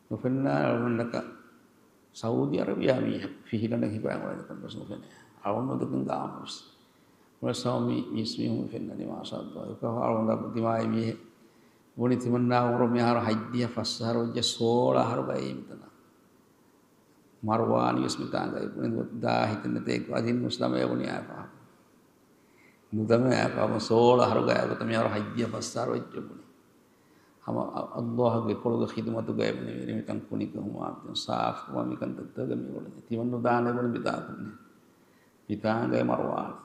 ނުފެންނާނެ އަޅުގަނޑަކަށް ސައޫދީ އަރަބިޔާ މީހަކު ފިހިގަނޑަށް ހިފައި އުޅެނިކަން ވެސް ނުފެނޭ. އަޅުން ނުދެކެން ގާމުވެސް. އުޅެ ސައުމީ މީސްމީހުން ފެންނަނީ މާޝާﷲ. އެކަހަ އަޅުން ދިމާއި މީހެއް ބުނި ތިމަންނާ އުމުރު މިހާރު ހައްޖިއަށް ފަސް އަހަރު ވެއްޖެ ސޯޅަ އަހަރުގައި މިތަނަށް. މަރުވާނީ ވެސް މިތާނގައި ބުނި ދާ ހިތެއް ނެތޭ އަދި ނުސްލަމޭ ބުނި އާފާ. ނުދަމެ އާފާ ސޯޅަ އަހަރުގައި ގޮތަށް މިހާރު ހައްޖިއަށް ފަސް އަހަރު ވެއްޖެ ބުނި. ހަމަ އަ-، އައްލާހުގެ ކޮޅުގެ ޚިދުމަތުގައި ބުނި ވެރިމިކަން ކުނިކަހުމާ މިތަން ސާފުކުރާ މިކަންތައްތަކުގަ މި އުޅެނީ. ތިމަން ނުދާނެ ބުނި މިތާކުން. މިތާނގައި މަރުވާނެ.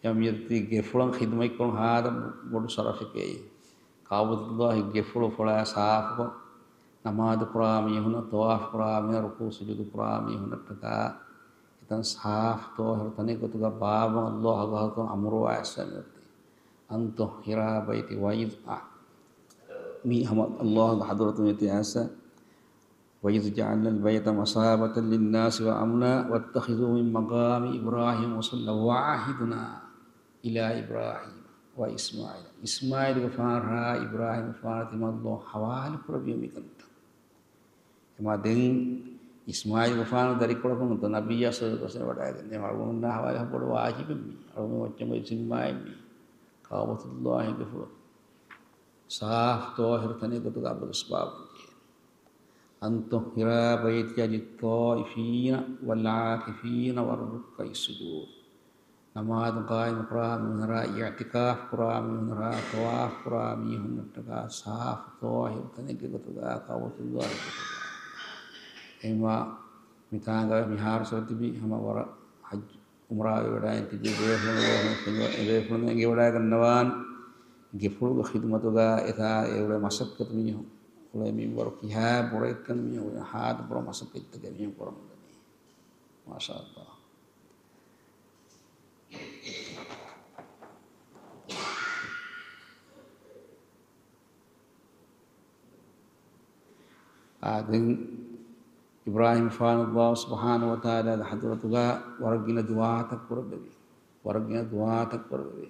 އެ މިއަދު ތި ގެފުޅަށް ޚިދުމަތްކުރުން ހާދަ ބޮޑު ޝަރަފެކޭ. ކައުބަތުﷲ ގެފުޅު ފޮޅާ ސާފުކޮށް، ނަމާދު ކުރާ މީހުންނަށް، ޠަވާފު ކުރާ މީހުންނަށް، ރުކޫ ސުޖޫދު ކުރާ މީހުންނަށްޓަކާ، އެތަން ސާފު ޠާހިރު ތަނެއް ގޮތުގަ ބާއްވަން ﷲ ގާތުން އަމުރުވާ އެއްސަ މިއޮތީ. أن طهرا بيتي وإذ، އާ، މީ ހަމަ ﷲ ގެ ޙަޟްރަތުން އެތި އައިސް، وإذ جعلنا البيت مثابة للناس وأمنا واتخذوا من مقام إبراهيم مصلى وعهدنا إلى إبراهيم وإسماعيل. އިސްމާޢީލުގެފާނަށާ އިބްރާހީމުގެފާނަށް ތިމަން ﷲ ޙަވާލު ކުރެއްވި މިކަންތައް. އެމާ ދެން އިސްމާޢީލުގެފާނު ދަރިކޮޅަކުން ނުތަ ނަބިއްޔާ ސައްލަﷲ ޢަލައިހި ވަސައްލަމަ ވަޑައިގެން އަޅުގަނޑުމެންނާ ޙަވާލު ބޮޑު ވާޖިބެއް މީ. އަޅުގަނޑު އޮއްޗަން އޮތް ޒިންމާއެއް މީ. ކައުބަތުﷲ ގެފުޅު ސާފު ޠާހިރު ތަނެއް ގޮތުގަ އަބަދުވެސް ބާއްވަން ޖެހޭ. أن طهرا بيتي للطائفين والعاكفين والركع السجود. ނަމާދު ޤާއިމު ކުރާ މީހުންނަށާ، އިޢްތިކާފު ކުރާ މީހުންނަށާ، ޠަވާފު ކުރާ މީހުންނަށްޓަކާ ސާފު ޠާހިރު ތަނެއްގެ ގޮތުގަ ކައުބަތުﷲ ގެފުޅު. އެހެންވީމާ މިތާނގަ މިހާރު ސޮއްތިބި ހަމަ ވަރަށް ޙައްޖު ޢުމްރާ ވެވަޑައިގެން ތިބި ބޭފުޅުން، ބޭފުޅުން އެނގިވަޑައިގަންނަވާން ގެފުޅުގެ ޚިދުމަތުގަ އެތާ އެ އުޅޭ މަސައްކަތު މީހުން އުޅޭ މިންވަރު ކިހާ ބުރައެއްކަން މީހުން ހާދަ ބުރަ މަސައްކަތްތަކެއް މީހުން ކުރަމުންދަނީ. މާޝާﷲ. އާ، ދެން އިބްރާހީމްފާނު ﷲ ސުބްޙާނަހޫ ވަތަޢާލާގެ ޙަޟްރަތުގަ ވަރަށް ގިނަ ދުޢާތައް ކުރެއްވި. ވަރަށް ގިނަ ދުޢާތައް ކުރެއްވި.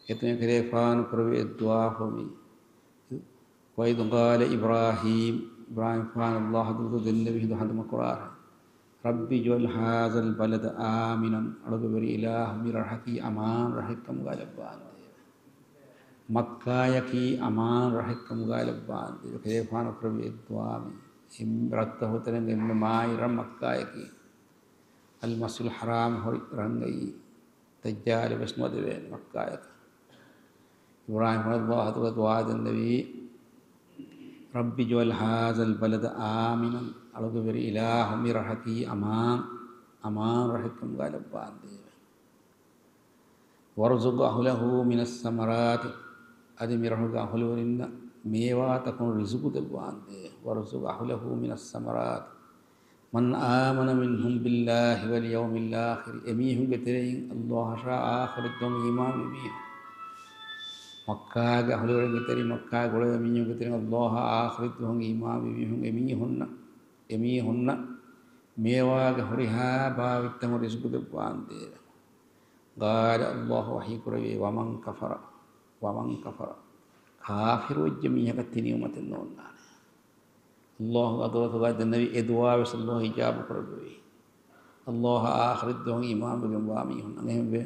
އެތަން ކަލޭފާނު ކުރެއްވި އެއް ދުޢާ ހޮވި. وإذ قال إبراهيم، އިބްރާހީމްފާނަށް ﷲ ޙަޟްރަތު ދެންނެވި ހިނދު ހަނދުމަކުރާށޭ. رب اجعل هذا البلد آمنا، އަޅުގެ ވެރި އިލާހު މި ރަށަކީ އަމާން ރަށެއްކަމުގަ ލައްވާނދޭވެ. މައްކާޔަކީ އަމާން ރަށެއްކަމުގަ ލައްވާނދޭވެ. ކަލޭފާނު ކުރެއްވި އެއް ދުޢާ މީ. އެ ރަށްތަކުގެ ތެރެއިން އެންމެ މާތް ރަށް މައްކާޔަކީ. އަލްމަސްޖިދުލް ޙަރާމް ހުރި ރަނގައީ. ދައްޖާލު ވެސް ނުވަދެވޭނެ މައްކާޔަކަށް. އިބްރާހީމްފާނަށް ﷲ ޙަޟްރަތުގަ ދުޢާ ދެންނެވީ، رب اجعل هذا البلد آمنا، އަޅުގެ ވެރި އިލާހު މި ރަށަކީ އަމާން، އަމާން ރަށެއްކަމުގަ ލައްވާނދޭވެ. وارزق أهله من الثمرات، އަދި މި ރަށުގެ އަހުލުވެރިންނަށް މޭވާތަކުން ރިޒުޤު ދެއްވާނދޭ. وارزق أهله من الثمرات من آمن منهم بالله واليوم الآخر، އެމީހުންގެ ތެރެއިން ﷲ އަށާ އާޚިރަތް ދުވަހަށް އީމާންވި މީހުން. މައްކާގެ އަހުލުވެރިންގެ ތެރެއިން، މައްކާގެ އުޅޭ މީހުންގެ ތެރެއިން ﷲ އާޚިރަތް ދުވަހަށް އީމާންވި މީހުން، އެމީހުންނަށް، އެމީހުންނަށް މޭވާގެ ހުރިހާ ބާވަތްތަކުން ރިޒުޤު ދެއްވާނދޭވެ. قال، ﷲ ވަޙީ ކުރެއްވި، ومن كفر، ومن كفر، ކާފިރުވެއްޖެ މީހަކަށް ތި ނިޢުމަތެއް ނޯންނާނެ. ﷲ ގެ ޙަޟްރަތުގަ ދެންނެވި އެ ދުޢާ ވެސް ﷲ އިޖާބަ ކުރެއްވި. ﷲ އަށް އާޚިރަތް ދުވަހަށް އީމާންވެގެންވާ މީހުންނަށް އެހެންވެ،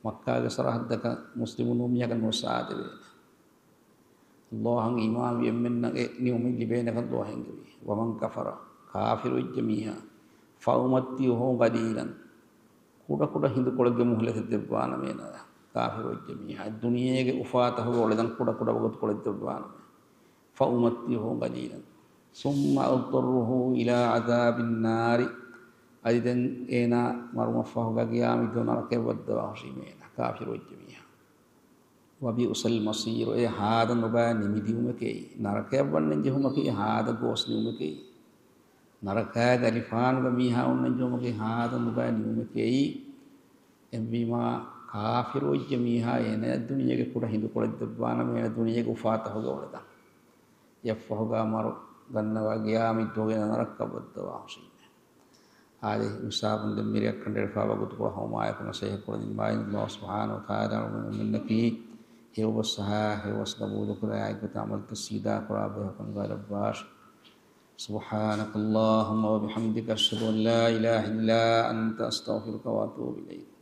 މައްކާގެ ސަރަޙައްދަކަށް މުސްލިމު ނޫން މީހަކަށް ނުވެސް އާދެވޭނެ. ﷲ އަށް އީމާންވި އެންމެންނަށް އެ ނިޢުމަތް ލިބޭނެކަން ﷲ އެންގެވި. ومن كفر، ކާފިރުވެއްޖެ މީހާ، فأمتعه قليلا، ކުޑަކުޑަ ހިނދުކޮޅެއްގެ މުހުލަތެއް ދެއްވާނަމޭ ނަޔަ. ކާފިރުވެއްޖެ މީހާ ދުނިޔޭގެ އުފާތަހުގަ އުޅެދަން ކުޑަކުޑަ ވަގުތުކޮޅެއް ދެއްވާނަމޭ. فأمتعه قليلا ثم أضطره إلى عذاب النار، އަދި ދެން އޭނާ މަރުމަށްފަހުގަ ޤިޔާމަތް ދުވަހު ނަރަކަޔަށް ވައްދަވާ ހުށީމޭ ނަޔަ، ކާފިރުވެއްޖެ މީހާ. وبئس المصير، އެ ހާދަ ނުބައި ނިމިދިއުމެކޭ. ނަރަކަޔަށް ވަންނަން ޖެހުމަކީ ހާދަ ގޯސް ނިމުމެކޭ. ނަރަކައިގެ އަލިފާނުގަ މީހާ އޮންނަން ޖެހުމަކީ ހާދަ ނުބައި ނިމުމެކޭ. އެހެންވީމާ، ކާފިރުވެއްޖެ މީހާ އޭނަޔަށް ދުނިޔޭގެ ކުޑަ ހިނދުކޮޅެއް ދެއްވާނަމޭ، އޭނަ ދުނިޔޭގެ އުފާތަހުގަ އުޅެދަން. އެއަށްފަހުގަ މަރު ގަންނަވާ ޤިޔާމަތް ދުވަހު ނަރަކަޔަށް ވައްދަވާ ހުށީމޭ. އާދެ، އިންސާފުން ދެން މިރެއަށް ކަނޑައެޅިފަ ވަގުތުކޮޅު ހަމަވާލާފަ ނަޞޭޙަތްކޮޅު ނިންމާލަން. ﷲ ސުބްޙާނަހޫ ވަތަޢާލާ އަޅުގަނޑުމެންނަކީ ހެޔޮގޮސް އަހާ، ހެޔޮގޮސް ޤަބޫލުކުރާ، އާއި ގޮތަށް ޢަމަލުތައް ސީދާ ކުރާ ބަޔަކު ކަމުގަ ލައްވާށި. سبحانك اللهم وبحمدك، أشهد أن لا إله إلا أنت، أستغفرك وأتوب إليك.